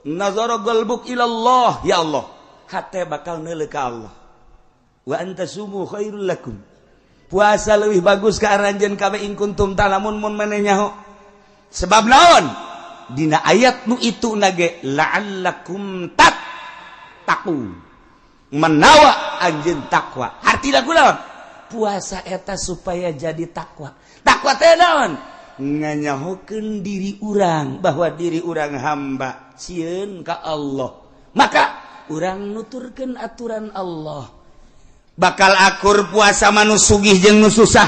Speaker 1: nazara qalbuk ila Allah, ya Allah, hate bakal neuleuh ka Allah. Wa antasumu khairul lakum, puasa leuwih bagus ka aranjeun kabeh, in kuntum ta'lamun, mun maneh nyaho. Sebab naon? Dina ayat nu itu nage la'allakum tattaqun, menawa anjeun takwa. Hartina kunaon? Puasa eta supaya jadi takwa. Takwa teh naon? Nganyahokeun diri urang bahwa diri urang hamba, sieun ka Allah, maka urang nuturkeun aturan Allah. Bakal akur puasa mah nu sugih jeung nu susah.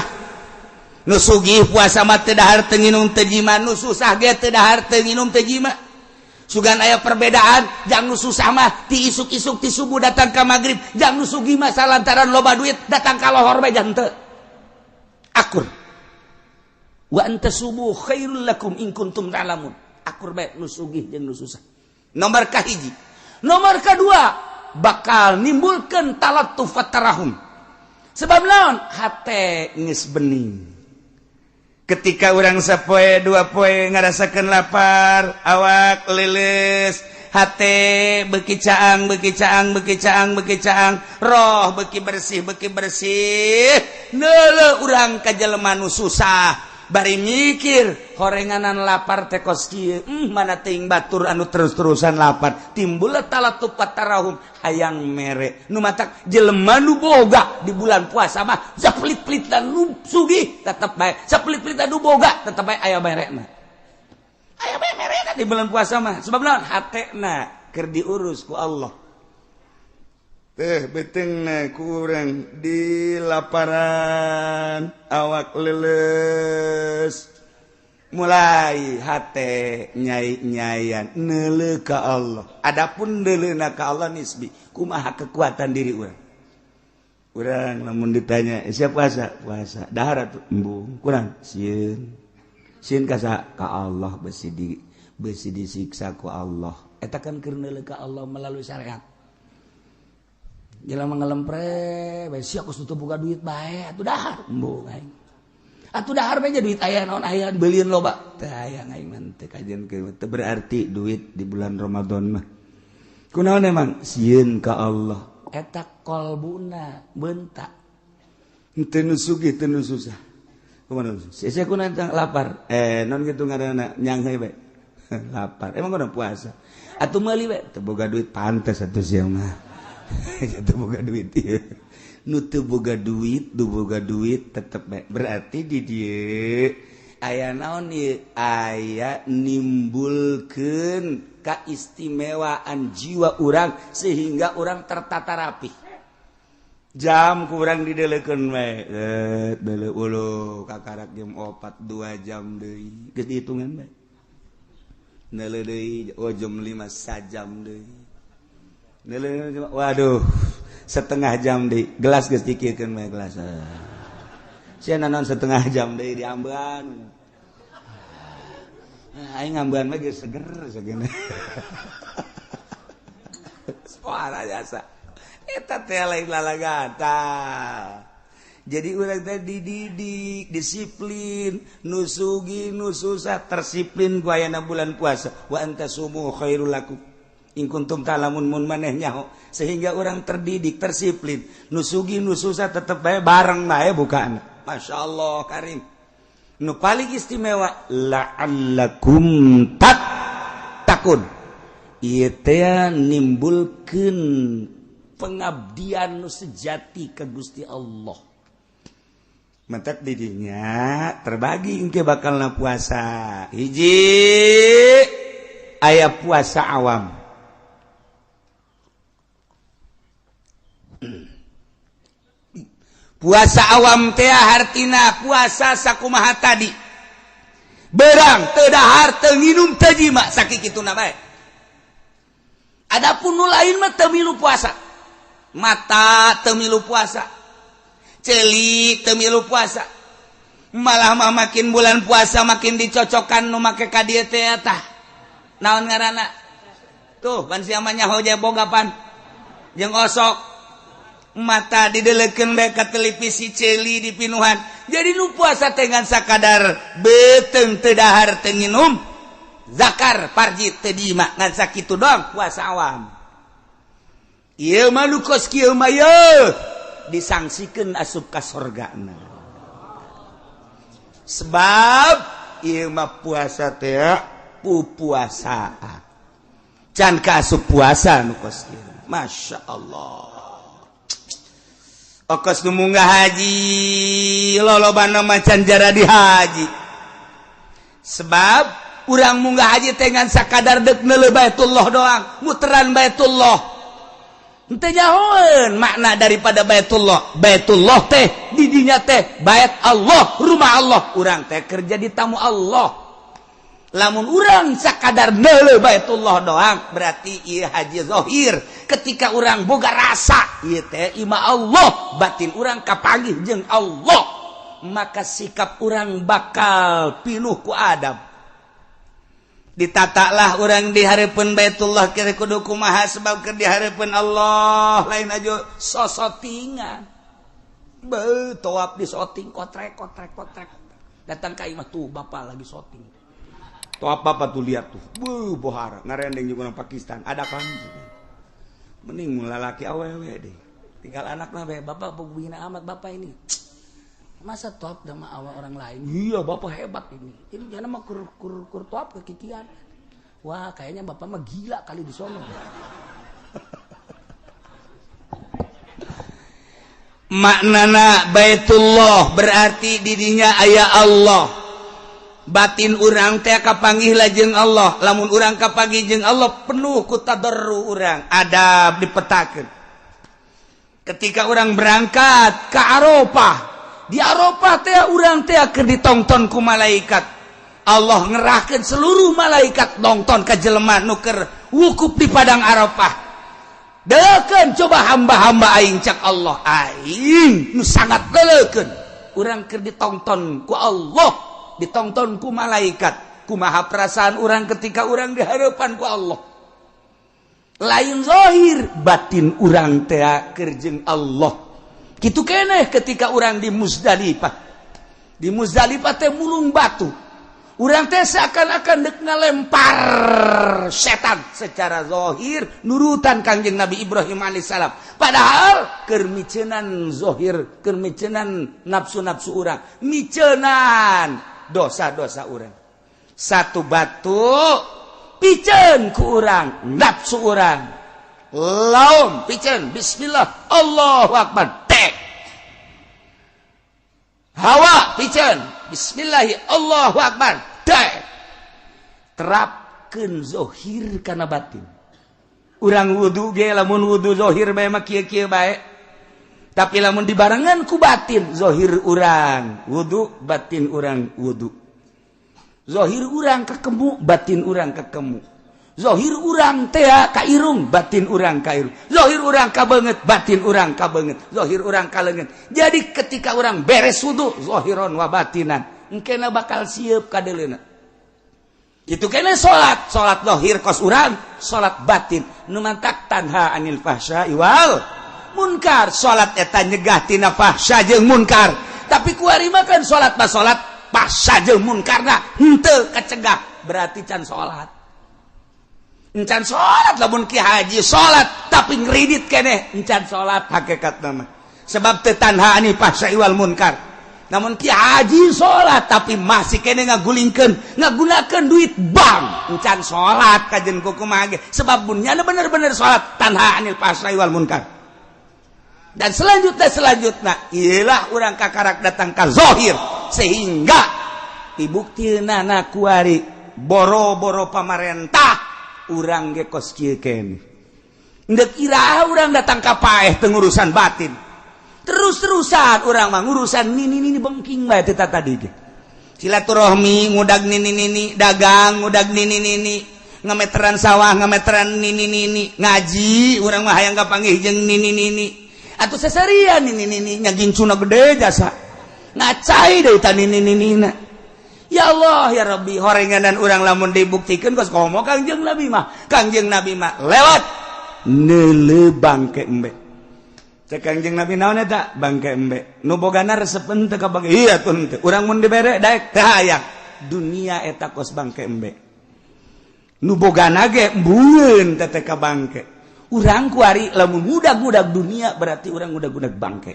Speaker 1: Nu sugih puasa mah teu dahar, teu nginum, teu jima. Nu susah ge teu dahar, teu nginum, teu jima. Sugan aya perbedaan. Jang nu susah mah ti isuk-isuk, ti subuh datang ka magrib. Jang nu sugih mah salantaran loba duit datang ka lohor bae jang teu akur. Wa antasumu khairul lakum in kuntum ta'lamun. Akur bae nu sugih jeung nu susah. Nomor kahiji. Nomor kedua, bakal nimbulkeun talattuf tarahum. Sebab naon? Hate geus bening. Ketika urang sapoe dua poe ngarasakeun lapar, awak lilis, hate beuki caang, beuki caang, beuki caang, beuki caang, roh beuki bersih, beuki bersih. Neuleuh urang ka jelema nu susah, bari mikir horenganan lapar teh kos kieu, mana teuing batur anu terus-terusan lapar. Timbul talattuf tarahum, hayang mere. Nu matak jelema nu boga di bulan puasa mah sapelit-pelitan nu sugih tetep bae, sapelit-pelitan nu boga tetep bae aya merena, aya bae merena di bulan puasa mah. Sebab naon? Hatena keur diurus ku Allah. Teh beuteungna ku urang di laparan, awak leuleus, mulai hate nyai-nyayan neuleuh ka Allah. Adapun neuleuhna ka Allah nisbi, kumaha kekuatan diri urang. Urang lamun ditanya, "Siap puasa?" "Puasa." "Dahar atuh?" "Embung." "Kurang sieun." "Sieun ka saha?" "Ka Allah, besi disiksa ku Allah." Eta kan keur neuleuh ka Allah melalui syariat. Jelema ngelempre bae, sia kos teu boga duit bae atuh dahar. "Embung aing." "Atuh dahar bae, duit aya naon, aya beulieun loba." "Teu hayang aing mah, teu kajian." Teu berarti duit di bulan Ramadan mah. Kunaon emang? Sieun ka Allah. Eta kolbuna bentak. Teu nu sugih, teu nu susah. Kumaha? Sia kunaon lapar? Eh, non kitu ngaranna, nyangheui bae. Lapar. Emang kudu puasa. Atuh meuli bae. Teu boga duit. Pantes atuh sia mah. Teu boga duit ieu. Nu teu boga duit, nu boga duit tetep bae. Berarti di dieu aya naon ieu? Aya nimbulkeun kaistimewaan jiwa urang sehingga urang tertata rapi. Jam kurang dideleukeun we. Eh, deuleu ulu kakarak jam 4, 2 jam deui. Geus dihitungan bae. Neuleuh deui, oh, jam 5, sajam deui. Neuleuh, waduh, setengah jam deui. Gelas geus dikirkeun bae gelas. Sia naon setengah jam deui diambean. Aing ngambean mah geus seger segini. Suara jasa. Eta teh lain lalagata. Jadi urang teh dididik disiplin, nu sugih nu susah tersiplin ku ayana bulan puasa. Wa antasumu khairul lakum in kuntum ta'lamun, mun maneh nyaho, sehingga orang terdidik tersiplin, nu sugih nu susah tetep bae bareng bae bukaan. Masya Allah karim. Nu paling istimewa la'allakum tattaqun. Ieu teh nimbulkeun pengabdian nu sejati ke Gusti Allah. Matak didinya terbagi engke bakalna puasa. Hiji, aya puasa awam. Puasa awam teh hartina puasa sakumaha tadi, berang teu dahar, teu nginum, teu jima, sakituna bae. Adapun nu lain mah teu milu puasa. Mata teu milu puasa, ceuli teu milu puasa. Malah mah makin bulan puasa makin dicocokkan nu make ka dieu teh. Tah, naon ngaranna tuh? Pan sia mah nyaho boga pan jeung osok. Mata didelekeun bae ka televisi, ceuli dipinuhan. Jadi nu puasa teh ngan sakadar beuteung teu dahar, teu nginum. Zakar parji teu diima ngan sakitu doang puasa awam. Ieu mah nu kos kieu mah yeuh disangsikeun asup ka sorgana. Sebab ieu mah puasa teh pupuasaan. Can ka asup puasa nu kos kieu. Masya Allah. Okos nu munggah haji lolobana macan jara di haji. Sebab urang munggah haji teh ngan sakadar deuk neuleuh Baitullah doang, muteran Baitullah. Henteu nyahoeun makna daripada Baitullah. Baitullah teh di dinya teh bait Allah, rumah Allah. Urang teh kerja di tamu Allah. Lamun urang sakadar neuleuh Baitullah doang berarti ieu haji zahir. Ketika urang boga rasa ieu teh imah Allah, batin urang kapanggih jeung Allah, maka sikap urang bakal pinuh ku adab. Ditatalah urang di hareupeun Baitullah kira kudu kumaha sebab keur di hareupeun Allah lain aja sosotingan. Beuh tawaf di soting kotrek kotrek kotrek. Datang ka imah tuh bapak lagi soting. Tawaf bapak tuh lihat tuh. Beuh bohara ngarendeng jeung urang Pakistan ada kan. Mending lalaki awewe deh.
Speaker 3: Tinggal anakna bae bapak bina amat bapak ini. Masa top sama awak orang lain? Iya, bapak hebat ini. Ini jangan mah kur kur kur top kekikian. Wah, kayaknya bapak mah gila kali di sono.
Speaker 1: Maknana Baitullah berarti didinya aya Allah. Batin urang teh kapanggih lajeng Allah. Lamun urang kapanggih jeung Allah penuh ku tadarru urang, adab dipetakeun. Ketika urang berangkat ke Arafah, di Arafah teh urang teh keur ditongton ku malaikat. Allah ngerahkeun seluruh malaikat nonton ka jelema nu keur wukuf di padang Arafah. Deukeun coba hamba-hamba aing cak Allah, aing nu sangat leukeun. Urang keur ditongton ku Allah, ditongton ku malaikat. Kumaha perasaan urang ketika urang di hadapan ku Allah? Lain zahir, batin urang teh keur jeung Allah. Kitu keneh ketika urang di Muzdalifah. Di Muzdalifah teh mulung batu. Urang teh seakan-akan dek ngalempar setan secara zahir nurutan Kangjeng Nabi Ibrahim alaihissalam. Padahal keur micenan zahir, keur micenan nafsu-nafsu urang, micenan dosa-dosa urang. Satu batu piceun ku urang, nafsu urang. Laum piceun, bismillah, Allahu akbar. Hawa piceun, bismillahi Allahu akbar. Dek. Terapkeun zahir kana batin. Urang wudu ge lamun wudu zahir bae mah kieu-kieu bae. Tapi lamun dibarengan ku batin, zahir urang wudu, batin urang wudu. Zahir urang kakemu, batin urang kakemu. Zahir urang teh ka irung, batin urang ka irung. Zahir urang ka beungeut, batin urang ka beungeut. Zahir urang ka leungeun. Jadi ketika urang beres wudu, zahiron wa batinan, engkena bakal sieup ka deuleuna. Itu kena salat, salat zahir kos urang, salat batin. Nu mantak tanha anil fahsya'i wal munkar. Salat eta nyegah tina fahsya jeung munkar. Tapi kuari mah kan salat mah salat fahsya jeung munkarna henteu kacegah, berarti can salat. Encan salat lamun ki haji salat tapi ngridit keneh encan salat hakikatna mah. Sebab teu tanha anil fahsya'i wal munkar. Namun ki haji salat tapi masih keneh ngagulingkeun, ngagunakeun duit bank, encan salat kajen kumaha ge. Sebab mun nyana bener-bener salat tanha anil fahsya'i wal munkar. Dan selanjutnya iyalah urang kakarak datang ka zahir sehingga dibuktina na kuari boro-boro pamarentah urang ge kos kieu keneh. Ndek iraha urang datang ka paeh teu ngurusan batin. Terus-terusan urang mah ngurusan nini-nini bengking bae teh tadi ge. Silaturahmi ngudag nini-nini, dagang ngudag nini-nini, ngameteran sawah ngameteran nini-nini, ngaji urang mah hayang kapanggih jeung nini-nini. Atuh seserian nini-nini nya gincuna gede jasa. Ngacai deui ta nini-ninina. Ya Allah ya Rabbi, horenganan urang lamun dibuktikan kos komo Kangjeng Nabi mah. Kangjeng Nabi mah lewat neuleuh bangke embe. Cek Kangjeng Nabi naon eta? Bangke embe. Nu bogana resep henteu ka bangke. Iya tuh henteu. Urang mun dibere daek teu hayang. Dunia eta kos bangke embe. Nu bogana ge embueun teh ka bangke. Urang kuari lamun ngudag-ngudag dunia berarti urang ngudag-ngudag bangke.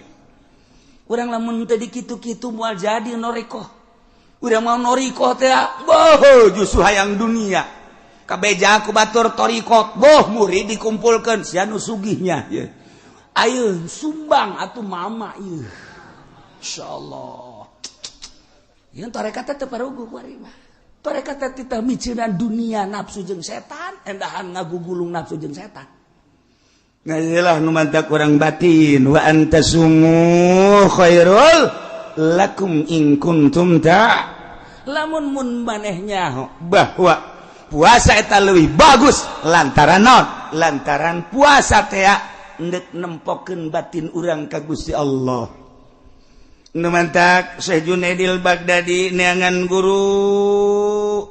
Speaker 1: Urang lamun teu dikitu-kitu moal jadi norikoh. Urang mau norikoh teh boh justru hayang dunia. Kabeja ku batur torikot boh murid dikumpulkeun sia nu sugihnya ye. Ayeun sumbang atuh mama ieu. Insyaallah. Ieu tarekat teh teu paruguh kuari mah. Tarekat teh titah miceunan dunia nafsu jeung setan, endahan ngagugulung nafsu jeung setan. Ngajilah nu mantak urang batin wa antasumu khairul lakum in kuntum ta. Lamun mun maneh nyaho bahwa puasa eta leuwih bagus lantaran naon? Lantaran puasa teh endek nempokeun batin urang ka Gusti Allah. Nu mantak Syekh Junaidil Baghdadi neangan guru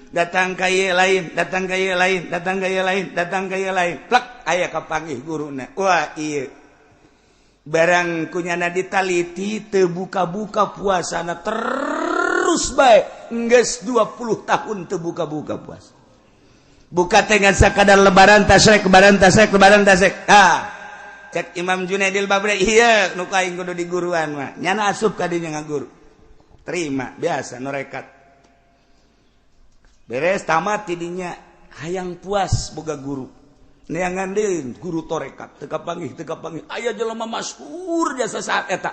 Speaker 1: datang ka ieu lain, datang ka ieu lain, datang ka ieu lain, datang ka ieu lain. Plek aya kapanggih guruna. Wah ieu barang kunyana ditaliti teu buka-buka puasana terus bae geus 20 tahun teu buka-buka puasa. Buka teh ngan sakadar lebaran tasrek, lebaran tasrek, lebaran tasrek. Ah, cek Imam Junaidil Baghdadi ieu nu aing kudu diguruan mah. Nyana asup ka dinya ngaguru. Terima biasa norekat. Beres tamat tidinya hayang puas boga guru. Neangan deui guru torekat teu kapanggih teu kapanggih. Aya jelema masyhur jasa saat eta.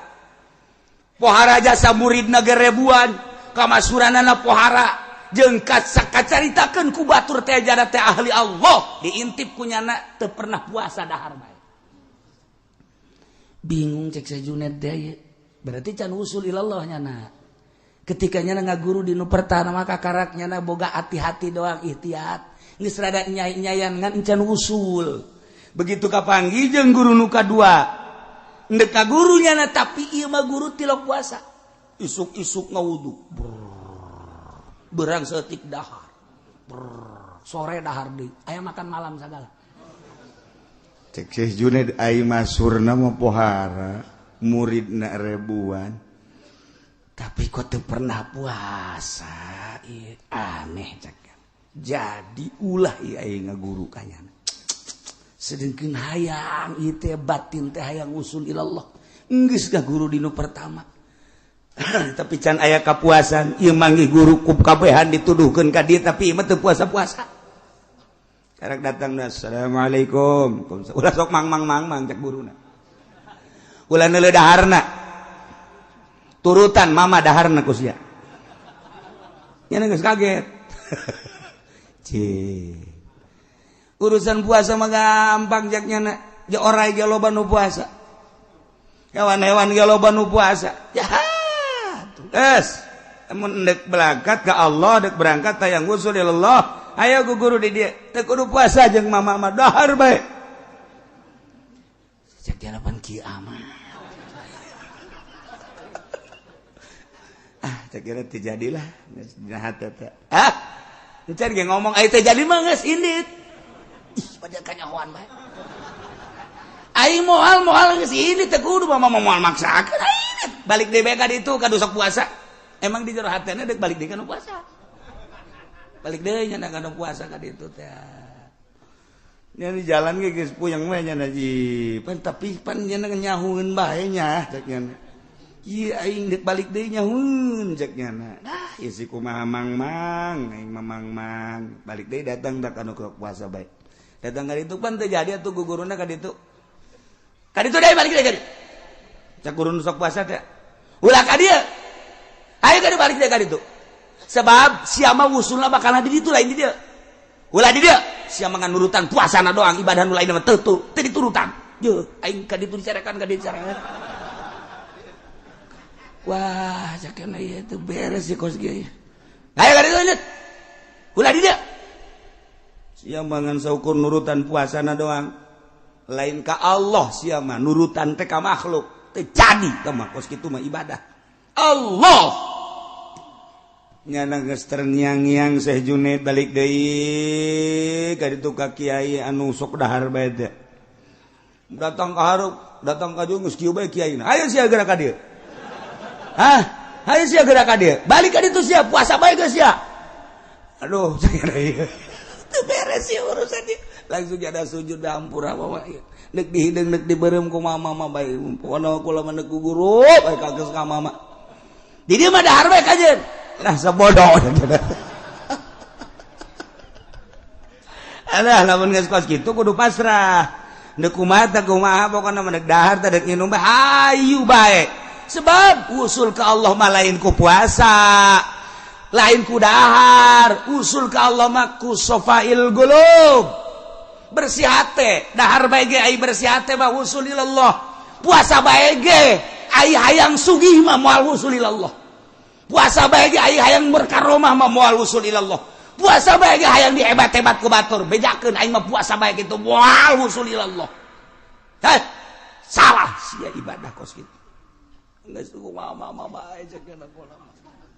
Speaker 1: Pohara jasa muridna ge ribuan, kamasuranana pohara jeung kacaritakeun ku batur teh jada teh ahli Allah, diintip ku nyana teu pernah puasa dahar bae. Bingung cek Syekh Junaid teh, berarti can usul ilallah nyana. Ketika nyana ngaguru di nu pertama maka karak nyana boga hati-hati doang ikhtiat. Geus rada nyai-nyayan ngan encan usul. Begitu kapanggih jeung guru nu kadua. Endek ka guru nyana tapi ieu mah guru tilok puasa. Isuk-isuk ngawudu. Berang setik dahar. Brrr. Sore dahar deui. Aya makan malam sagala.
Speaker 4: Cek Syekh Junaid ai masurna mah pohara, muridna ribuan.
Speaker 1: Tapi kok teu pernah puasa, ieu aneh cek. Jadi ulah ieu aing ngaguru ka nyana. Sedengkeun hayang ieu teh batin teh hayang usul ilallah. Geus ngaguru di nu pertama. Tapi can aya kapuasan, ieu manggih guru ku kabehan dituduhkeun ka dieu tapi ieu mah teu puasa-puasa.
Speaker 4: Karek datang assalamualaikum. Ulah sok mang-mang-mang cek guruna.
Speaker 1: Ulah neuleuh daharna. Turutan mama daharna ku sia. Nya geus kaget. Cih. Urusan puasa mah gampang jak nyana. Ja orai ge loba nu puasa. Hewan-hewan ge loba nu puasa. Ya.
Speaker 4: Es, mun endek berangkat ke Allah, dek berangkat tayang usul ilallah. Ayo ku guru di dia, teu kudu puasa jeung mama mah dahar bae.
Speaker 1: Cek jalapan kieu amat.
Speaker 4: Ah, cek kira teu jadilah dina hate teh.
Speaker 1: Ah, encan ge ngomong aya teu jadi mah geus indit. Ih, pada kanyahoan bae. Aing moal geus indit teu kudu mama moal maksakeun aing. Balik deui bae ka ditu ka sok puasa. Emang di jero hatena deuk balik deui ka nu puasa. Balik deui nya ka nu puasa ka ditu teh.
Speaker 4: Nya di jalan ge geus puyeng we nya ji. Pan tapi pan nya nyahueun bae nya cek nya. Ieu aing deuk balik deui nyahueun cek nya. Nah, ieu si kumaha mang-mang, aing mah mang-mang. Balik deui datang da ka nu puasa bae. Datang ka ditu pan teu jadi atuh guguruna ka ditu.
Speaker 1: Ka ditu deui balik deui ka ditu.
Speaker 4: Cek guru nu sok puasa teh.
Speaker 1: Ulah ka dieu. Ayo ka balik deui ka ditu. Sebab sia mah wusulna bakal di ditu lain di dieu. Ulah di dieu, sia mah nurutan puasana doang, ibadah nu lain mah teu teu diturutan. Yeuh, aing ka ditu dicarekan ka dieu dicarekan. Wah, cakena ieu teu beres sih kos kieu. Ayo ka ditu lanjut. Ulah di dieu.
Speaker 4: Sia mah ngan saukur nurutan puasana doang. Lain ka Allah sia mah nurutan teh ka makhluk. Teu jadi teh mah kos kitu mah ibadah.
Speaker 1: Allah
Speaker 4: nyana geus terngiang-ngiang Syekh Junaid balik deui ka ditu ka kiai anu sok dahar bae teh. Datang ka hareup, datang ka dieu geus kieu bae kiaina. Ayo sia geura ka dieu.
Speaker 1: Hah? Ayo sia geura ka dieu. Balik ka ditu sia puasa bae geus sia.
Speaker 4: Aduh, saya ieu.
Speaker 1: Beres ya urusan dia. Langsung ada sujud ampura mama. Nek dihideng nek diberem ku mama mah bae. Pokona kula mah nek guru bae kageus ka mama. Di dieu mah dahar bae kajeun. Lah sabodoh. Alah lamun geus kos kitu kudu pasrah. Nek kumaha teh kumaha pokona mah nek dahar teh dek nginum bae hayu bae. Sebab usul ke Allah mah lain ku puasa, lain ku dahar, usul ke Allah mah ku sofail qulub. Bersih hate, dahar bae ge ai bersih hate mah usul ilallah. Puasa bae ge ai hayang sugih mah moal usul ilallah. Puasa bae ge ai hayang berkaromah mah moal usul ilallah. Puasa bae ge hayang dihebat-hebat ku batur, bejakeun aing mah puasa bae kitu moal usul ilallah. Heh, salah sia ibadah kos kitu. Geus kumaha mama bae ceuk kula.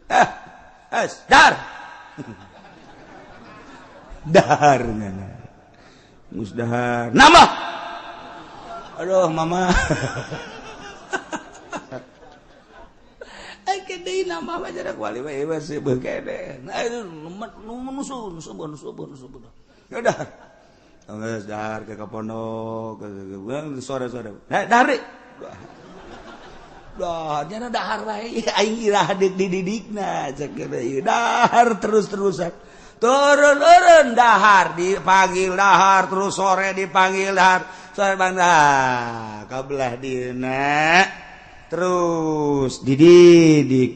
Speaker 1: Eh, dar. Dahar ngana. Geus dahar. Nambah. Aduh mama. Ai deui nambah mah jarak wali mah ieu seubeut kene. Nah itu nusun nusun nusun nusun. Ya dahar. Geus dahar ke pondok sore-sore. Nah, dahar. Dah, nyana dahar wae aing irah deuk dididikna cek ieu dahar terus-terusan. Turun-turun dahar dipanggil dahar terus sore dipanggil dahar. Sore bang dah kabelah dieuna terus dididik.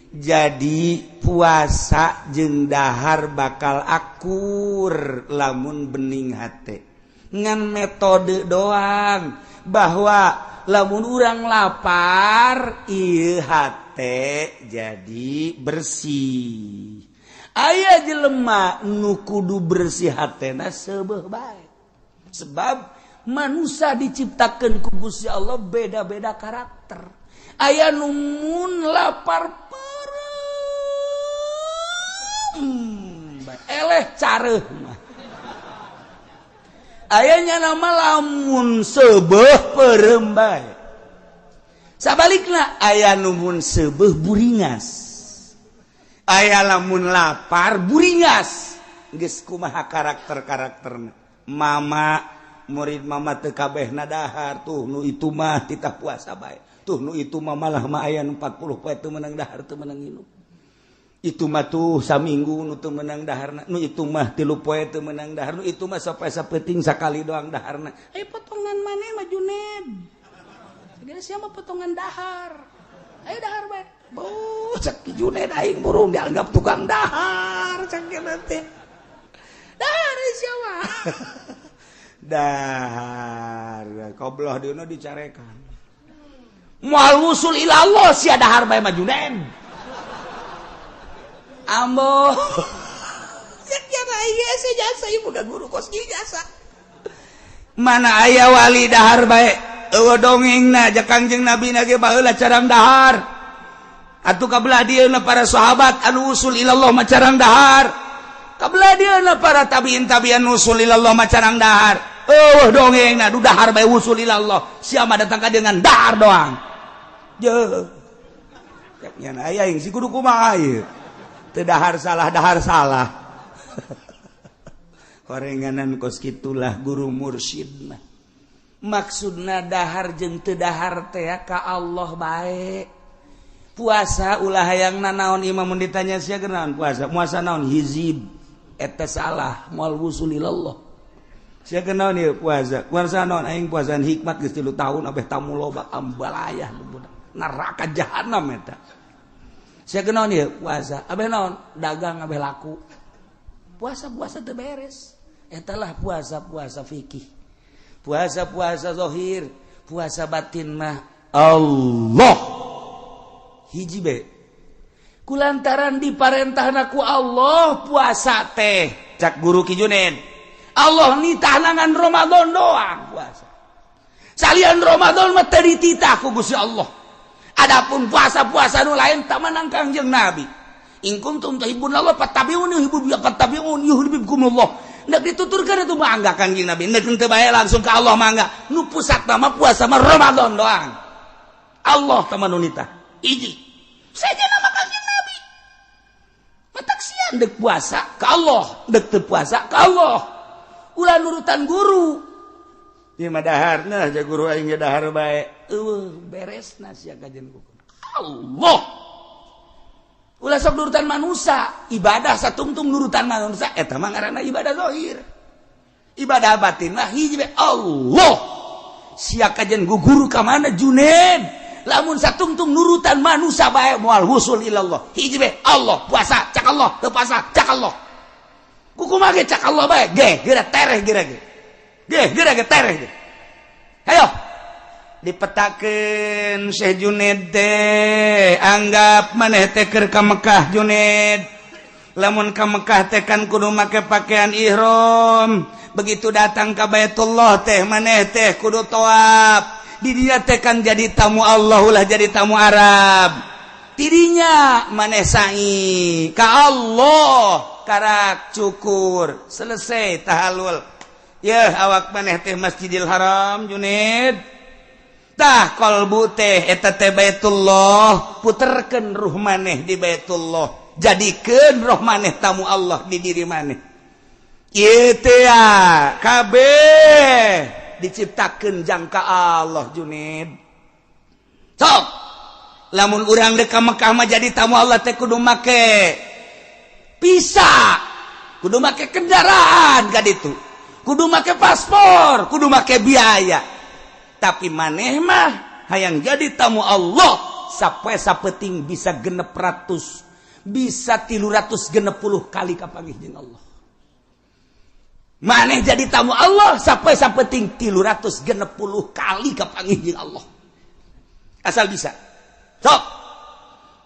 Speaker 1: Jadi puasa jeung dahar bakal akur lamun bening hate. Ngan metode doang bahwa lamun urang lapar ieu hate jadi bersih. Aya jelema nu kudu bersih hatena seubeuh bae. Sebab manusia diciptakeun ku Gusti Allah beda-beda karakter. Aya nu mun lapar peureum bae eleh careuh mah. Ayahnya nama lamun seubeuh peureum bae. Sabalikna aya nu mun seubeuh buringas. Aya lamun lapar buringas. Geus kumaha karakter-karakterna. Mama murid mama teu kabehna dahar tuh nu itu mah titah puasa bae. Tuh nu itu mah malah mah aya nu 40 poe teu meunang dahar teu meunang nginum. Itu mah tuh saminggu nu teu meunang daharna, nu itu mah 3 poe teu meunang dahar, nu itu mah sapoe sapeuting sakali doang daharna. Ayo potongan maneh mah Juned. Segala sia mah potongan dahar. Ayo dahar bae. Beuh cek Juned aing burung dianggap tukang dahar cek teh. Dahar sia mah. Dahar kobloh dieuna dicarekan. Moal wusul ila Allah sia dahar bae mah Juned. Ambo. Jasa ieu boga guru kos kieu jasa. Mana aya wali dahar bae eueuh dongengna ja Kangjeng Nabi na ge baheula carang dahar. Atuh kabelah dieuna para sahabat anu usul ilallah mah carang dahar. Kabelah dieuna para tabiin tabian usul ilallah mah carang dahar. Eueuh dongengna du dahar bae usul ilallah. Sia mah datang ka dengan dahar doang. Jeuh. Cek nya aya aing si kudu kumaha ieu. Teu dahar salah dahar salah. Horenganan kos kitulah guru mursyid mah. Maksudna dahar jeung teu dahar teh ka Allah bae. Puasa ulah hayang nanaon imam mun ditanya sia genaon puasa. Puasa naon hizib eta salah moal wusul ilallah. Sia genaon ieu puasa. Puasa naon aing puasaan hikmat geus 3 tahun abeh tamu loba ambalayah neraka jahanam eta. Sia genaon ieu puasa abeh naon dagang abeh laku. Puasa-puasa teu beres. Eta lah puasa-puasa fikih. Puasa-puasa zahir, puasa batin mah Allah. Hiji be. Kulantaran diparentahna ku Allah puasa teh. Cak guru Ki Junen. Allah nitahna ngan Ramadan doang puasa. Salian Ramadan mah teu dititah ku Gusti Allah. Adapun puasa-puasa nu lain tak menang Kangjeng Nabi. In kuntum tuhibbun Allah fattabi'uni fattabi'uni yuhibbukumullah. Nek dituturkeun itu mangga Kangjeng Nabi. Nek teu bae langsung ka Allah mangga. Nu pusat mah puasa mah Ramadan doang. Allah teh manunita. Hiji. Saja nama Kangjeng Nabi. Matak sia
Speaker 3: Dek puasa ka Allah, dek teu puasa ka Allah. Ulah nurutan guru.
Speaker 4: Ieu mah daharna ja guru aing ge dahar bae.
Speaker 3: Eueuh beresna sia kajian kuku. Allah. Ulah sok nurutan manusia, ibadah satungtung nurutan manusia eta mah ngaranna ibadah zahir. Ibadah batin mah hiji bae Allah. Sia kajian guru ka mana Juned? Lamun satungtung nurutan manusia bae moal wusul ilallah. Hiji bae Allah, puasa cak Allah, teu puasa cak Allah. Kukumaha ge cak Allah bae, ge geura tereh geura ge. Ge geura ge tereh ge. Hayo.
Speaker 4: Dipetakeun Syekh Juned teh, anggap maneh teh keur ka Mekah Juned. Lamun ka Mekah teh kan kudu make pakaian ihram. Begitu datang ka Baitullah teh maneh teh kudu tawaf. Di dinya teh kan jadi tamu Allah ulah jadi tamu Arab. Tidinya maneh sa'i ka Allah karak cukur selesai tahalul. Yeuh awak maneh teh Masjidil Haram Juned. Tah qalbu teh eta teh Baitullah, puterkeun ruh maneh di Baitullah, jadikeun roh maneh tamu Allah di diri maneh. Ieu teh kabeh diciptakeun jangka Allah Juned. Sok lamun urang dek ka Mekah mah jadi tamu Allah teh kudu make visa, kudu make kendaraan ka ditu, kudu make paspor, kudu make biaya. Tapi maneh mah hayang jadi tamu Allah sapoe sapeting bisa 600, bisa 360 kali kapanggih jeung Allah. Maneh jadi tamu Allah sapoe sapeting 360 kali kapanggih jeung Allah. Asal bisa. Sok.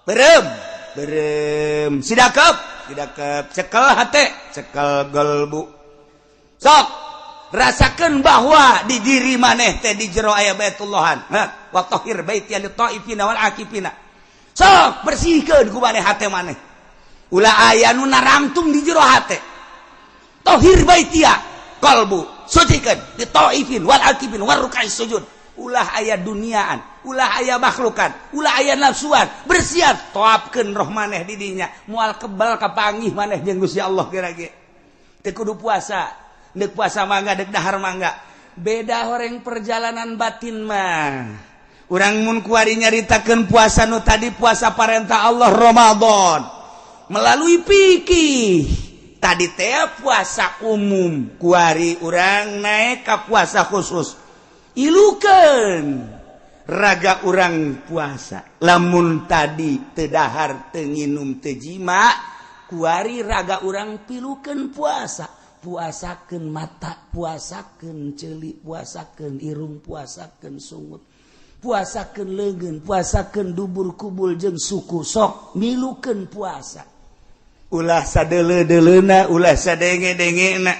Speaker 4: Berem, berem, sidakep, sidakep, cekel hate, cekel gelbu. Sok. Rasakan bahwa di diri maneh teh di jero aya Baitullahan. Ha, wa tahhir baiti lit taifina wal akifina. Sok bersihkeun ku maneh hate maneh. Ulah aya nu narangtung di jero hate. Tahhir baitia qalbu, sucikeun li taifin wal akifin war ruk'is sujud. Ulah aya duniaan, ulah aya makhlukan, ulah aya nafsuan, bersihan toapkeun roh maneh di dinya, moal kebal kapanggih maneh jeung Gusti Allah geura ge. Teu kudu puasa. Dek puasa mangga, dek dahar mangga. Beda horeng perjalanan batin mah. Urang mun kuari nyaritakeun puasa nu tadi puasa parentah Allah Ramadan melalui fikih. Tadi teh puasa umum, kuari urang naik ka puasa khusus. Ilukeun raga urang puasa. Lamun tadi teu dahar, teu nginum, teu jima, kuari raga urang pilukeun puasa. Puasakeun mata, puasakeun ceuli, puasakeun irung, puasakeun sungut, puasakeun leungeun, puasakeun dubur kubul jeung suku. Sok milukeun puasa. Ulah sadeuleu-deuleuna, ulah sadenge-dengena,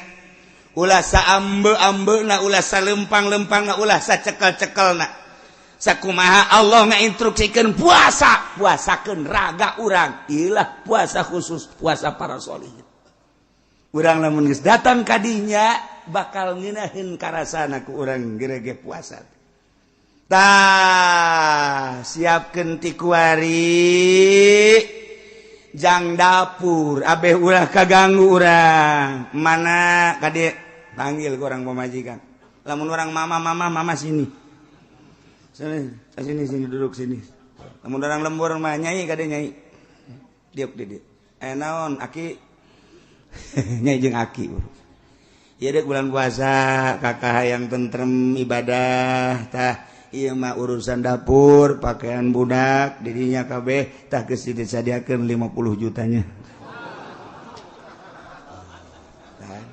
Speaker 4: ulah saambe-ambena, ulah salempang-lempangna, ulah sacekel-cekelna. Sakumaha Allah ngainstruksikeun puasa, puasakeun raga urang. Ilah puasa khusus, puasa para sholihin. Urang lamun geus datang kadinya bakal ngeunaheun karasana ku urang gerege puasa. Tah, siapkeun ti kuari jang dapur, abeh ulah kaganggu urang. Mana kade panggil ku urang pamajikan. Lamun urang mama mama mama sini. Sini, sini sini duduk sini. Lamun urang lembur mah nyai kade nyai. Diuk di dieu. Eh naon aki nyai jeung aki. Ieu dek bulan puasa kakak hayang tentrem ibadah tah ieu mah urusan dapur, pakaian budak dirinya kabeh tah geus disadiakeun 50 jutanya. Tah.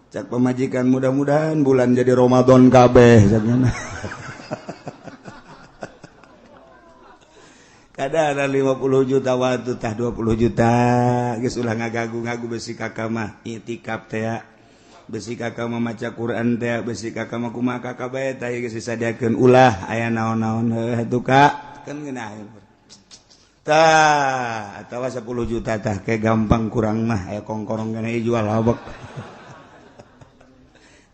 Speaker 4: Cak pamajikan mudah-mudahan bulan jadi Ramadan kabeh caknya. Kada ada 50 juta waktu tah 20 juta geus ulah ngagagu-ngagu besi kakak mah itikaf teh besi kakak mah maca Quran teh besi kakak mah kumaha kakak bae tah geus disadiakeun ulah aya naon-naon heuh atuh kak kan ngeunah tah atawa 10 juta tah ke gampang kurang mah aya kongkorong kana jual habek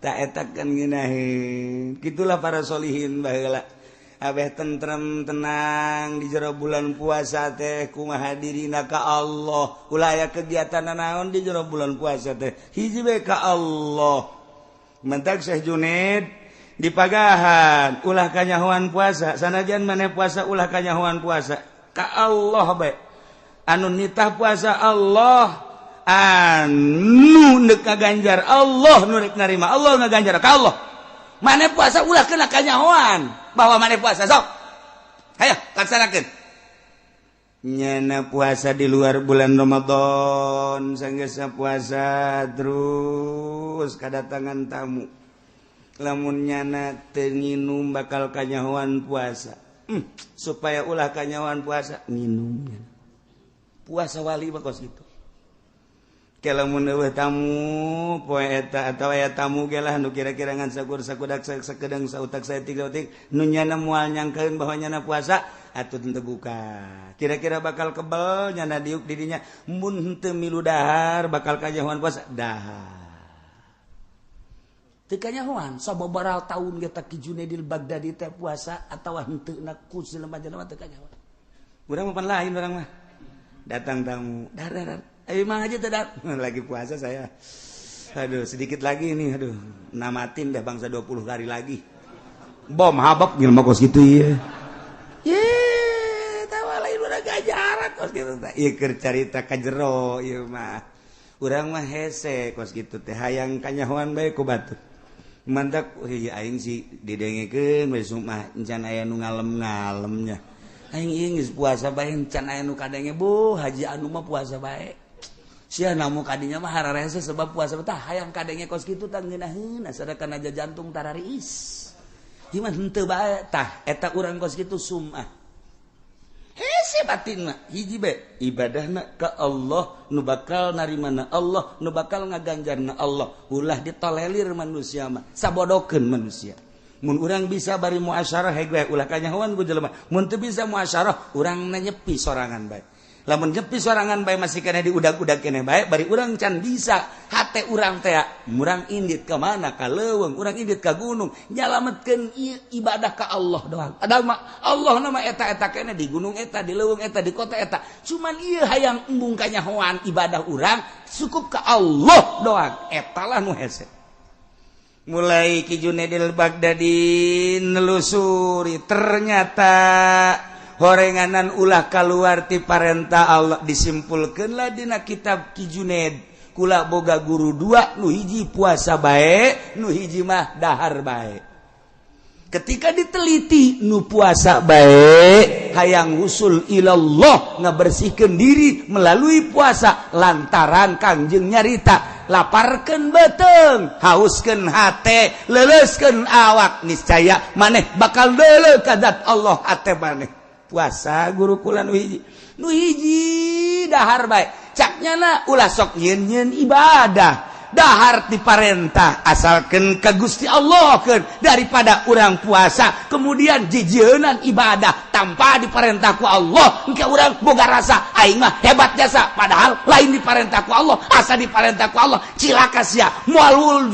Speaker 4: tah eta kan ngeunaheun kitulah para solihin baheula.
Speaker 1: Abeh tentrem tenang di jero bulan puasa teh kumaha dirina ka Allah. Ulah aya kegiatan naon di jero bulan puasa teh hiji we ka Allah. Mentak Syekh Junaid dipagahan ulah kanyahoan puasa, sanajan maneh puasa ulah kanyahoan puasa ka Allah bae. Anu nitah puasa Allah, anu neuk ngaganjar Allah, nu rek narima Allah ngaganjar ka Allah. Maneh puasa ulah kena kanyahoan bahwa maneh puasa sok. Hayo laksanakeun. Nyana puasa di luar bulan Ramadan, sanggeusna puasa terus kadatangan tamu. Lamun nyana teu nginum bakal kanyahoan puasa. Supaya ulah kanyahoan puasa nginum. Puasa wali mah kos kitu. Lamun eueuh tamu poe eta atawa aya tamu ge lah nu kira-kira ngan sakur sakudak sakedeng sautak saeutik sautik nu nyana moal nyangkeun bahwa nyana puasa atuh teu buka. Kira-kira bakal kebel nyana diuk di dinya mun henteu milu dahar bakal kanyahoan puasa dahar.
Speaker 3: Teu kanyahoan sababaraha taun ge teh Ki Junaidil Baghdadi teh puasa atawa henteu na ku jelema-jelema teu kanyahoan.
Speaker 1: Urang mah pan lain urang mah. Datang tamu, dar dar. Ayo mang aja tidak lagi puasa saya. Aduh, sedikit lagi ini, aduh. Namatin dah bangsa 20 hari lagi. Bom habab ngilma kos gitu ieu. Ye, tawa lain urang gajaran kos kitu teh. Ieu keur carita ka jero ieu mah. Urang mah hese kos kitu teh hayang kanyahoan bae ku batur. Mantak ieu aing sih didengekeun we sumah encan aya nu ngalem-ngalemnya. Aing ieu geus puasa bae encan aya nu kadenge bu haji anu mah puasa bae. Sia namu kadinya mah hararese sebab puasa tah hayang kadenge kos kitu tah ngeunaheun asada kana jantung tarariis. Gimana henteu bae tah eta urang kos kitu sumah. Hese batin mah hiji bae ibadahna ka Allah nu bakal narimana Allah nu bakal ngaganjarna Allah. Ulah ditolelir manusia mah sabodokeun manusia. Mun urang bisa bari muasyarah heg bae ulah kanyahoan ku jelema. Mun teu bisa muasyarah urang nyepi sorangan bae. Lamun nyepi sorangan bae masih keneh diudag-udag keneh bae bari urang can bisa hate urang teh murang indit ka mana ka leuweung urang indit ka gunung nyalametkeun ibadah ka Allah doang. Padahal mah Allah nama eta-eta keneh di gunung eta di leuweung eta di kota eta cuman ieu hayang embung kanyahoan ibadah urang cukup ka Allah doang eta lah nu hese. Mulai Ki Junaidil Baghdadi nelusuri ternyata horenganan ulah kaluar ti parentah Allah disimpulkeunlah dina kitab Ki Junaid kula boga guru dua nu hiji puasa bae nu hiji mah dahar bae. Ketika diteliti nu puasa bae hayang usul ilallah ngabersihkeun diri melalui puasa lantaran Kangjeng nyarita laparkeun beuteung hauskeun hate leuleuskeun awak niscaya maneh bakal deuleu ka zat Allah hate maneh. Puasa guru kula nu hiji dahar bae caknya na ulah sok nyeun-nyeun ibadah dahar diparentah asalkeun ka Gusti Allah keun daripada urang puasa kemudian jijieunnan ibadah tanpa diparentah ku Allah engke urang boga rasa aing mah hebat jasa padahal lain diparentah ku Allah asa diparentah ku Allah cilaka sia moal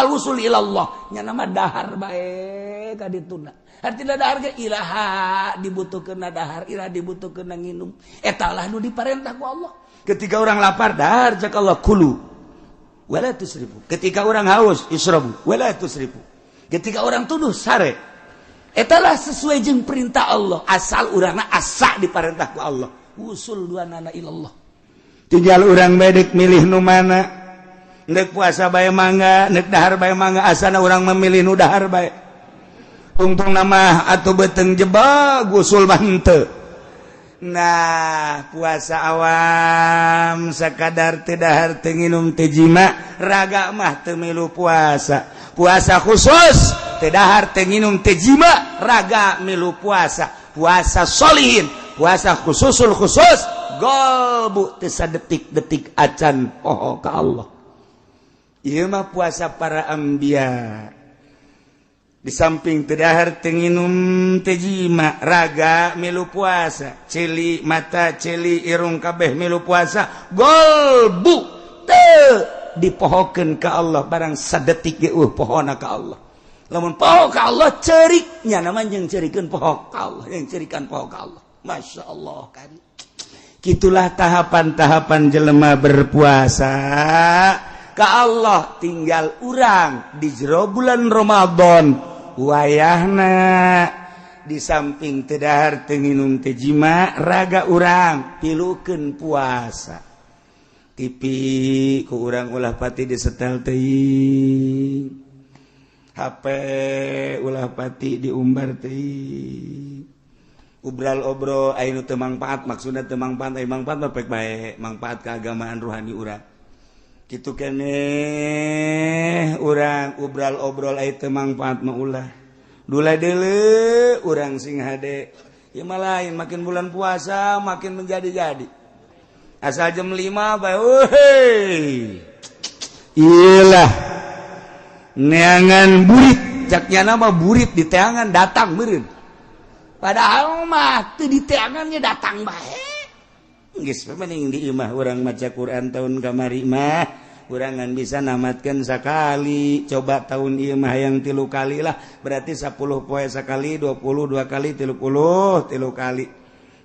Speaker 1: wusul ilallah nya mah dahar bae ka dituna. Artinya dahar ge ilaha dibutuhkeun dahar ilaha dibutuhkeun nginum eta lah nu diparentah ku Allah. Ketika orang lapar dahar cak Allah kulu wala tusrifu. Ketika orang haus israbu wala tusrifu. Ketika orang tuduh sare. Eta lah sesuai jeung perintah Allah asal urangna asa diparentah ku Allah. Usul dua nana ilallah. Tinggal urang bae deuk milih nu mana. Neuk puasa bae mangga, neuk dahar bae mangga asana urang memilih nu dahar bae. Tungtung nama atau beteng jebak gusul mah henteu. Nah puasa awam sakadar teu dahar teu nginum teu jima raga mah teu milu puasa. Puasa khusus teu dahar teu nginum teu jima raga milu puasa. Puasa solihin, puasa khususul khusus golbu teu sadetik-detik acan poho ka Allah. Ieu mah puasa para anbiya. Di samping teu dahar teu nginum teu jima raga milu puasa, celi mata celi irung kabeh milu puasa, golbu teu dipohokeun ka Allah barang sadetik ge eueuh pohona ka Allah. Lamun poho ka Allah cerik nya nama jeung cerikeun poho ka Allah, yang cerikan poho ka Allah. Masya Allah kan. Gitulah tahapan-tahapan jelema berpuasa ka Allah. Tinggal urang di jero bulan Ramadan wayahna di samping teu dahar teu nginum teu jima raga urang pilukeun puasa. TV ku urang ulah pati disetel teuing, HP ulah pati diumbar teuing. Ubral obrol aya nu teu mangpaat, maksudna teu mangpaat, aya mangpaat mah pek bae, mangpaat keagamaan ruhani urang. Kitu keneh urang ubral obrol aya teu mangpaat mah ulah. Dula deuleu urang sing hade. Ieu mah lain, makin bulan puasa makin menjadi-jadi. Asal jam 5 bae euy. Iyalah. Neangan burit, cak nyana mah burit di teangan datang meureun. Padahal mah teu di teangannya datang bae. Geus mending di imah urang maca Quran tahun kamari mah urang ngan bisa namatkeun sakali. Coba tahun ieu mah hayang 3 kali lah, berarti 10 poe sakali, 22 kali, 30 3 kali.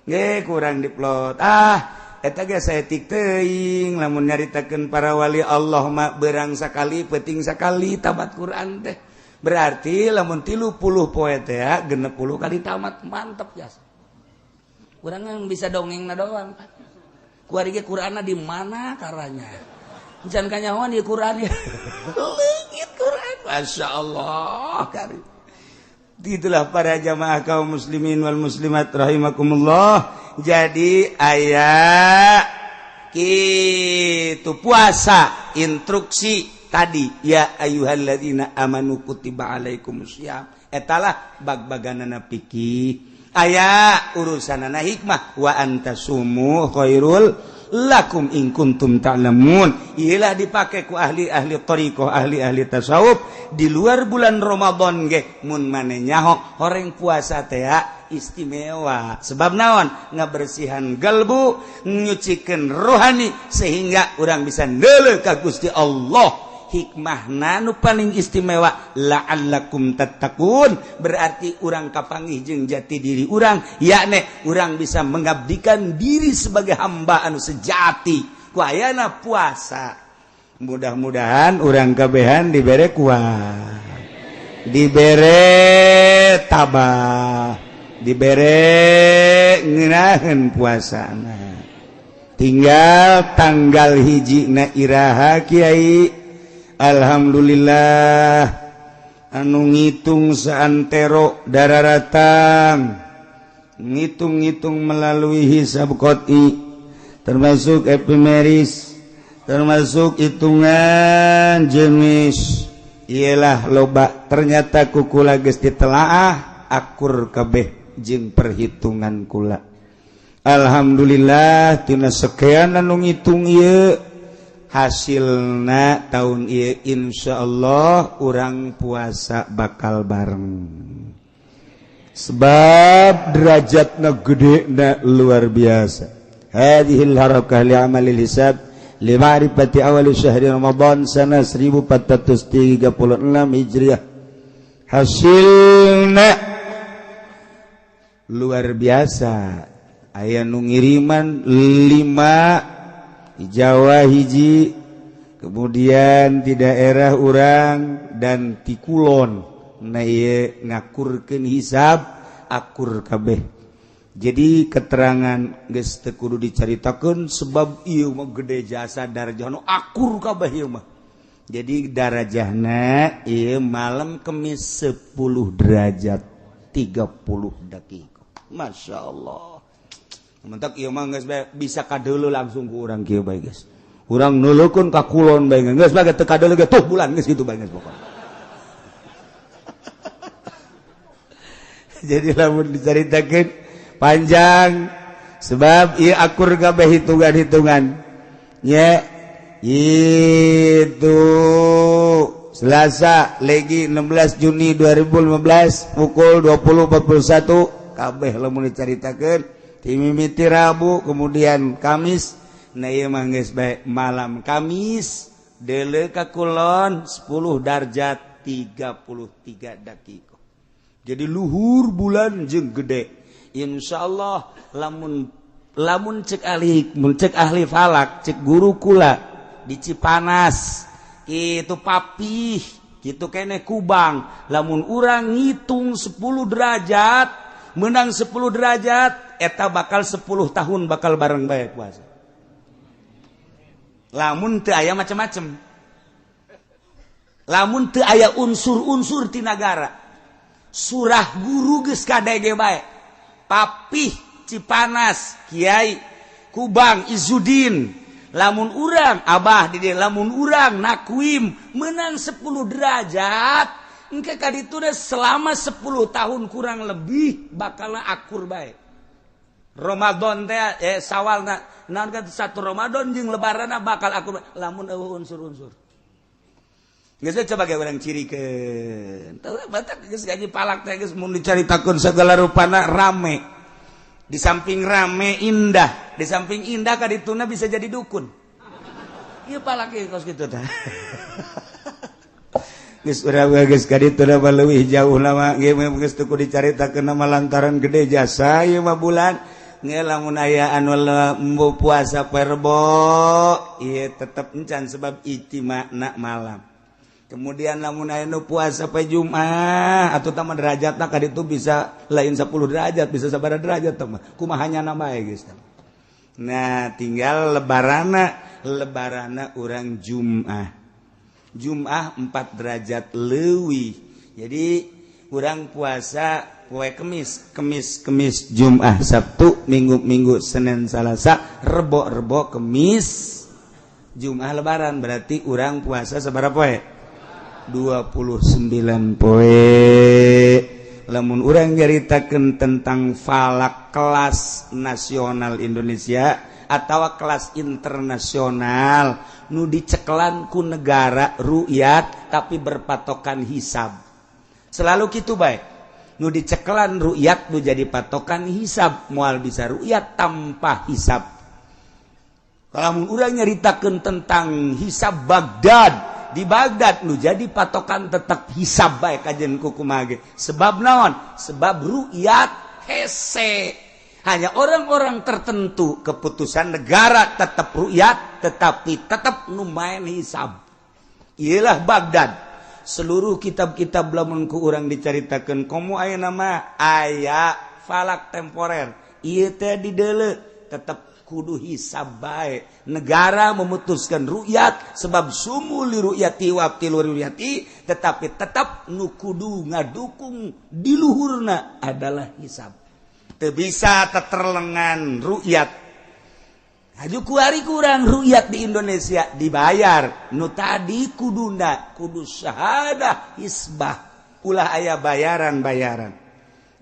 Speaker 1: Nggih kurang diplot. Ah, eta ge saeutik teuing lamun nyaritakeun para wali Allah mah berang sakali peuting sakali tamat Quran teh. Berarti lamun 30 poe teh 60 kali tamat, mantep jas. Urang bisa dongengna doang. Kuari ge Qur'anna di mana karanya? Jangan kanyahoan di Qur'an ya. Leungit Qur'an. Masya Allah. Karim. Itulah para jamaah kaum muslimin wal muslimat rahimakumullah. Jadi aya kitu puasa instruksi tadi ya ayyuhalladzina amanu kutiba alaikumusiyam. Etalah bag-baganana fikih. Aya urusanana hikmah wa antasumu khairul lakum in kuntum ta'lamun. Iyalah dipake ku ahli-ahli thariqah, ahli-ahli tasawuf di luar bulan Ramadan ge mun mane nyaho horeng puasa teh istimewa. Sebab naon? Ngabersihan galbu, nyucikeun rohani sehingga urang bisa neuleuh ka Gusti Allah. Hikmahna nu paling istimewa la'allakum tattaqun, berarti urang kapanggih jeung jati diri urang, yakni urang bisa mengabdikan diri sebagai hamba anu sejati ku ayana puasa. Mudah-mudahan urang kabehan dibere kuat, dibere tabah, dibere ngeunaheun puasana. Tinggal tanggal 1 na iraha kiai. Alhamdulillah anu ngitung saantero dararatang, ngitung-ngitung melalui hisab qot'i, termasuk epimeris, termasuk hitungan jenis. Iyalah loba ternyata kukula geus ditelaah akur kabeh jeung perhitungan kula. Alhamdulillah tina sekian anu ngitung ieu hasilna tahun ieu insyaallah urang puasa bakal bareng. Sebab derajatna gedena luar biasa. Hadhil harakah li amalil hisab li ma'rifati awal syahri Ramadan sana 1436 Hijriah. Hasilna luar biasa. Aya nu ngiriman 5 di Jawa hiji, kemudian di daerah urang dan di kulon. Nah ieu ngakurkeun hisab akur kabeh. Jadi keterangan geus teu kudu dicaritakeun sebab ieu mah gede jasa darajahna akur kabeh ieu mah. Jadi darajahna ieu malam Kemis 10 derajat 30 detik. Masya Allah. Mentak ieu mah geus bisa kadeuleu langsung ku urang kieu bae geus. Urang neuleukeun ka kulon bae geus bae teu kadeuleu ge tuh bulan geus kitu bae geus pokona. Jadi lamun dicaritakeun panjang sebab ieu akur kabeh hitungan-hitungan. Nya itu Selasa legi 16 Juni 2015 pukul 20.41 kabeh lamun dicaritakeun. Timimiti Rabu kemudian Kamis. Nah ieu mah geus bae malam Kamis deuleu ka kulon 10 darjat derajat 33 dakika. Jadi luhur bulan jeung gede. Insyaallah lamun cek ahli mun cek ahli falak cek guru kula di Cipanas itu papih gitu kene Kubang lamun urang ngitung 10 derajat menang 10 derajat eta bakal 10 tahun bakal bareng bae puasa. Lamun teu aya macem-macem. Lamun teu aya unsur-unsur ti nagara. Surah guru geus kadege bae. Papih Cipanas Kiai Kubang Izudin lamun urang abah di lamun urang nakuim menang 10 derajat engke ka ditu selama 10 tahun kurang lebih bakal akur bae. Ramadan teh sawalna naon kan satu Ramadan jeung lebaranna bakal akur lamun eueuh unsur-unsur. Geus coba ge urang cirikeun. Teu batak geus gaji palak teh geus mun dicaritakeun segala rupana rame. Di samping rame indah, di samping indah kadituna bisa jadi dukun. Ieu palak ieu kos kitu tah. Geus urang geus kadituna mah leuwih jauh lama ge geus teu kudu dicaritakeun mah lantaran gede jasa ieu mah bulan. Nge lamun aya anu embo puasa perbo ieu tetep encan sebab ijtima'na malam. Kemudian lamun aya nu puasa poe Jumat atuh tah derajatna ka ditu bisa lain 10 derajat bisa sabaraha derajat tah mah kumaha nyana bae geus. Nah tinggal lebarana urang Jumat. Jumat 4 derajat leuwih. Jadi urang puasa poe Kemis, Kemis, Kemis, Jumat, Sabtu, Minggu, Minggu, Senin, Salasa, Rebo, Rebo, Kemis, Jumat lebaran berarti urang puasa sabaraha poe? 29 poe. Lamun urang nyaritakeun tentang falak kelas nasional Indonesia atau kelas internasional nu dicekelan ku negara ru'yat tapi berpatokan hisab. Selalu kitu bae. Nu dicekelan ru'yat nu jadi patokan hisab, moal bisa ru'yat tanpa hisab. Lamun urang nyaritakeun tentang hisab Baghdad, di Baghdad nu jadi patokan tetap hisab bae kajen kukumaha ge. Sebab naon? Sebab ru'yat hese. Hanya orang-orang tertentu keputusan negara tetap ru'yat tetapi tetap nu main hisab. Iyalah Baghdad. Seluruh kitab-kitab lamun ku urang dicaritakeun komo aya nama aya falak temporer. Ieu teh dideuleu tetep kudu hisab bae. Negara memutuskan ru'yat sebab sumu li ru'yati wa abtilu ru'yati tetapi tetap nu kudu ngadukung di luhurna adalah hisab. Teu bisa teterlengan ru'yat. Haju kuari kurang ru'yat di Indonesia dibayar. Nu tadi kuduna kudu syahadah hisbah. Ulah aya bayaran-bayaran.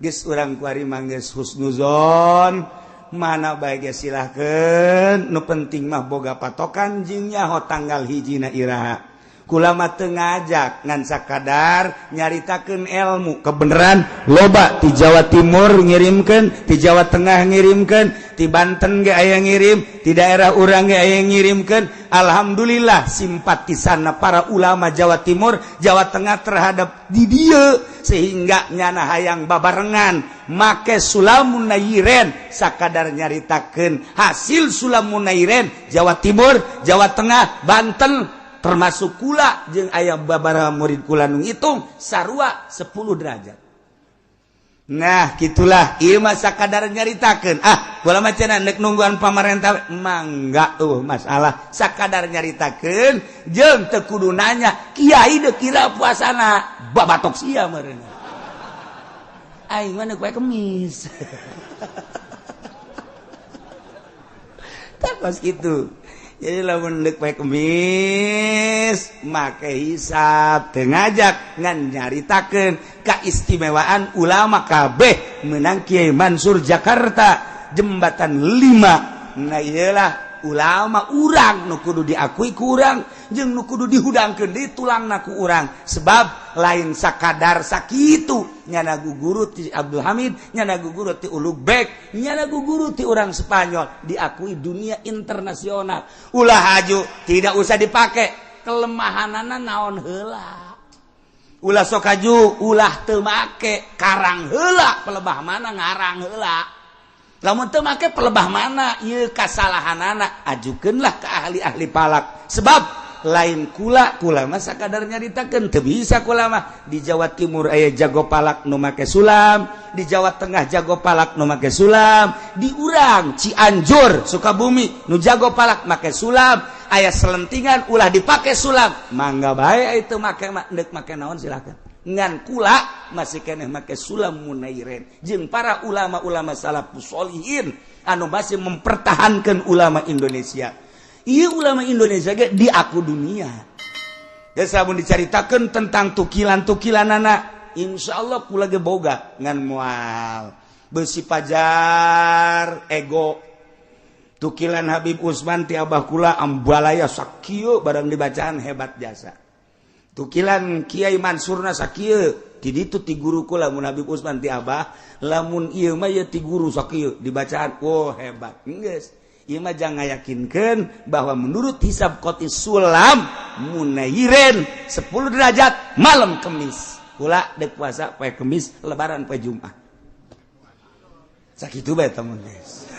Speaker 1: Geus urang kuari mah geus husnuzon. Mana bae ge silahkeun, nu penting mah boga patokan jeung nyaho tanggal hijina iraha. Kula mah teu ngajak ngan sakadar nyaritakeun ilmu kebenaran loba ti Jawa Timur ngirimkeun, ti Jawa Tengah ngirimkeun, ti Banten ge aya ngirim, ti daerah urang ge aya ngirimkeun. Alhamdulillah simpatisanna para ulama Jawa Timur, Jawa Tengah terhadap di dieu sehingga nyana hayang babarengan make Sulamun Nairen sakadar nyaritakeun hasil Sulamun Nairen Jawa Timur, Jawa Tengah, Banten termasuk kula jeung aya babaraha murid kula nu ngitung sarua 10 derajat. Nah, gitulah ieu mah sakadar nyaritakeun. Ah, kula mah cenah neuk nungguan pamarentah mangga eueuh masalah sakadar nyaritakeun jeung teu kudu nanya kiai deuk kira puasana babatok sia meureun. Aing mah neuk poe Kemis. Tah kos kitu. Jadi lamun deuk poe Kemis make hisab teu ngajak ngan nyaritakeun kaistimewaan ulama kabeh menang Kiai Mansur Jakarta jembatan 5. Nah iyalah ulama urang nu kudu diakui ku urang jeung nu kudu dihudangkeun di tulangna ku urang sebab lain sakadar sakitu nyana guru ti Abdul Hamid, nyana guru ti Ulugbek, nyana guru ti urang Spanyol diakui dunia internasional. Ulah haju tidak usah dipake kelemahanana naon heula. Ulah sok kaju ulah teu make karang heula pelebah mana ngarang heula. Lamun teu make pelebah mana ieu kasalahanana ajukeunlah ke ahli-ahli palak. Sebab lain kula kula mah sakadar nyaritakeun teu bisa kula mah. Di Jawa Timur aya jago palak nu make sulam, di Jawa Tengah jago palak nu make sulam, di urang Cianjur Sukabumi nu jago palak make sulam, aya selentingan ulah dipake sulam. Mangga bae itu make deuk make naon silakan. Ngan kula masih keneh make sulam munairen jeung para ulama-ulama salafus sholihin anu masih mempertahankan ulama Indonesia. Iya ulama Indonesia ge diaku dunia. Geus lamun dicaritakeun tentang tukilan-tukilanana, insyaallah kula ge boga ngan moal beusi pajar ego. Tukilan Habib Usman ti abah kula ambalaya sakieu barang dibacaan hebat jasa. Tukilan Kiai Mansurna sakieu ti ditu ti guru kula mun Habib Usman ti abah, lamun ieu mah ieu ti guru sakieu dibacaan oh hebat. Geus ieu mah jangan ngayakinkeun bahwa menurut hisab qoti sulam munairen 10 derajat malam Kemis. Kula deuk puasa poe Kemis, lebaran poe Jumat. Sakitu bae temen guys.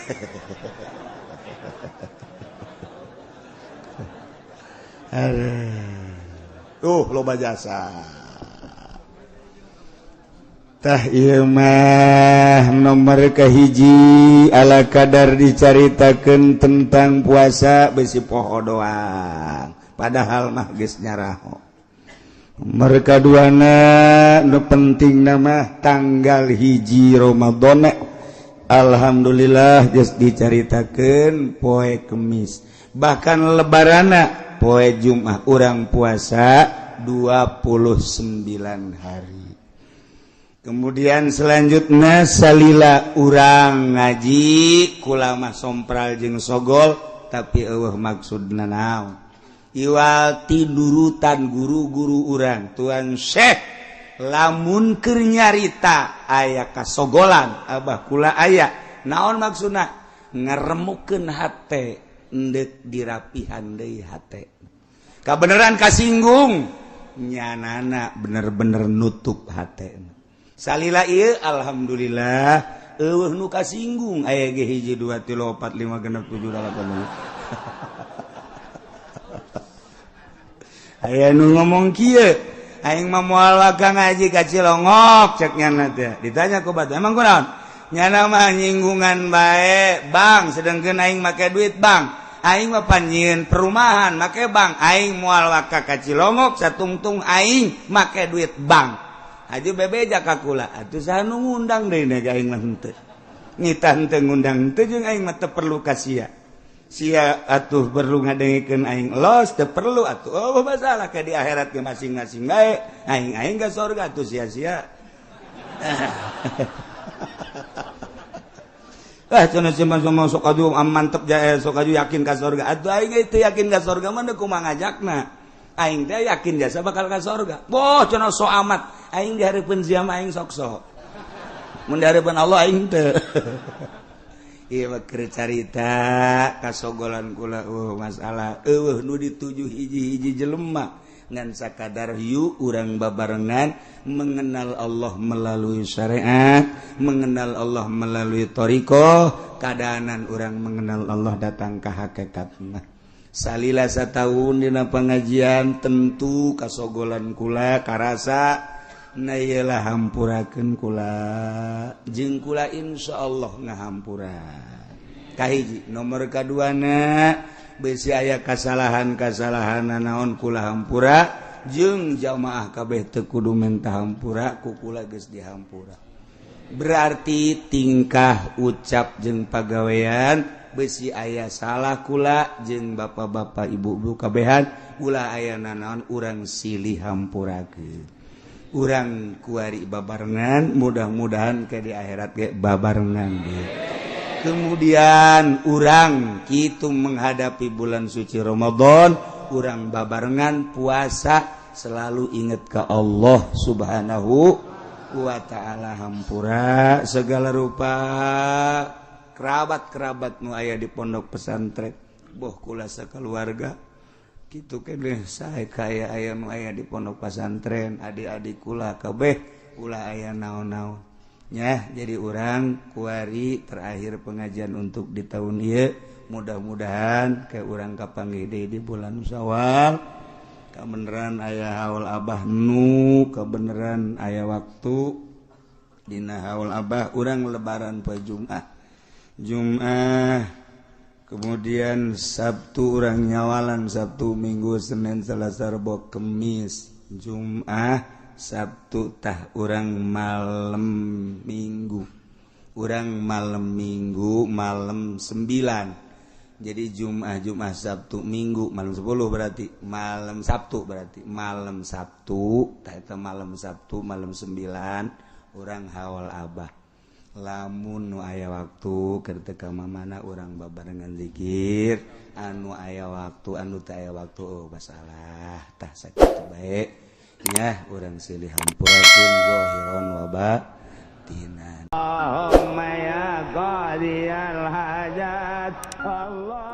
Speaker 1: Tuh loba jasa. Tah ieu mah nomor kahiji ala kadar dicaritakeun tentang puasa besi poho doang padahal mah geus nyaraho. Nomor kaduana nu penting mah tanggal 1 Ramadan. Alhamdulillah geus dicaritakeun poe Kemis, bahkan lebarana poe Jumat urang puasa 29 hari. Kemudian selanjutnya salila urang ngaji kula mah sompral jeung sogol tapi eueuh maksudna naon. Iwal tidurutan guru-guru urang Tuan Syekh lamun keur nyarita aya kasogolan abah kula aya naon maksudna ngaremukeun hate endek dirapihan deui hate. Kabeneran kasinggung nyanana bener-bener nutup hate. Salila ieu alhamdulillah eueuh nu kasinggung aya ge 1 2 3 4 5 6 7 8. Aya nu ngomong kieu aing mah moal waka ngaji ka Cilongok cek nyana teh. Ditanya ku batu emang kunaon? Nyana mah nyinggungan bae bang sedengkeun aing make duit bang. Aing mah panjieun perumahan make bang. Aing moal waka ka Cilongok satungtung aing make duit bang. Haji bebeja ka kula atuh saha nu ngundang deui na aing mah henteu. Nitah henteu ngundang henteu jeung aing mah teu perlu ka sia. Sia atuh perlu ngadengikeun aing los teu perlu atuh. Oh masalah ke di akhirat ge masing-masing bae. Aing aing ka surga atuh sia-sia. Ah cenah si mah sok aju mantep jae sok aju yakin ka surga. Atuh aing teu yakin ka surga mah kumaha ngajakna. Aing teh yakin jasa bakal ka surga. Boh cenah sok amat. Aing dihareupeun sia mah aing sok-sok. Mun dihareupeun Allah aing teu. Ieu mah keur carita kasogolan kula masalah eueuh nu dituju hiji-hiji jelema ngan sakadar hiu urang babarengan mengenal Allah melalui syariat, mengenal Allah melalui thariqah, kadaanan urang mengenal Allah datang ka hakikatna. Salila satahun dina pengajian tentu kasogolan kula karasa na iyalah hampurakeun kula jeung kula insyaallah ngahampura. Kahiji nomor kaduana besi aya kasalahan-kasalahan naon kula hampura jeung jamaah kabeh teu kudu menta hampura ku kula geus dihampura. Berarti tingkah ucap jeung pagawean besi aya salah kula jeung bapak-bapak ibu-ibu kabehan ulah aya nanaon urang silih hampurakeun. Urang kuari babarengan mudah-mudahan ke di akhirat ge babarengan ge. Kemudian urang kitu menghadapi bulan suci Ramadan, urang babarengan puasa selalu ingat ke Allah Subhanahu wa ta'ala, hampura segala rupa kerabat-kerabat nu aya di pondok pesantren boh kula sakeluarga Kitu keneh sae kaya aya nu aya di pondok pesantren, adik-adik kula kabeh ulah aya naon-naon nya. Jadi urang kuari terakhir pengajian untuk di tahun ieu, mudah-mudahan ke urang kapanggih deui di bulan Syawal, kabeneran aya haul Abah, nu kebeneran aya waktu dina haul Abah. Urang lebaran poe Jumat, Jumat kemudian Sabtu urang nyawalan, Sabtu, Minggu, Senin, Selasa, Rebo, Kemis, Jumat, Sabtu. Tah, urang malam Minggu, urang malam Minggu malam 9. Jadi Jumat, Jumat, Sabtu, Minggu malam 10, berarti malam Sabtu, berarti malam Sabtu. Tah, eta malam Sabtu malam 9 urang haul Abah. Lamun nu aya waktu keur teu mana, urang babarengan zikir anu aya waktu, anu teu aya waktu, oh masalah. Tah, sakitu bae nya, urang silih hampurakeun zahiron wa batinan.
Speaker 2: Allahumma ya qadiyal hajat Allah.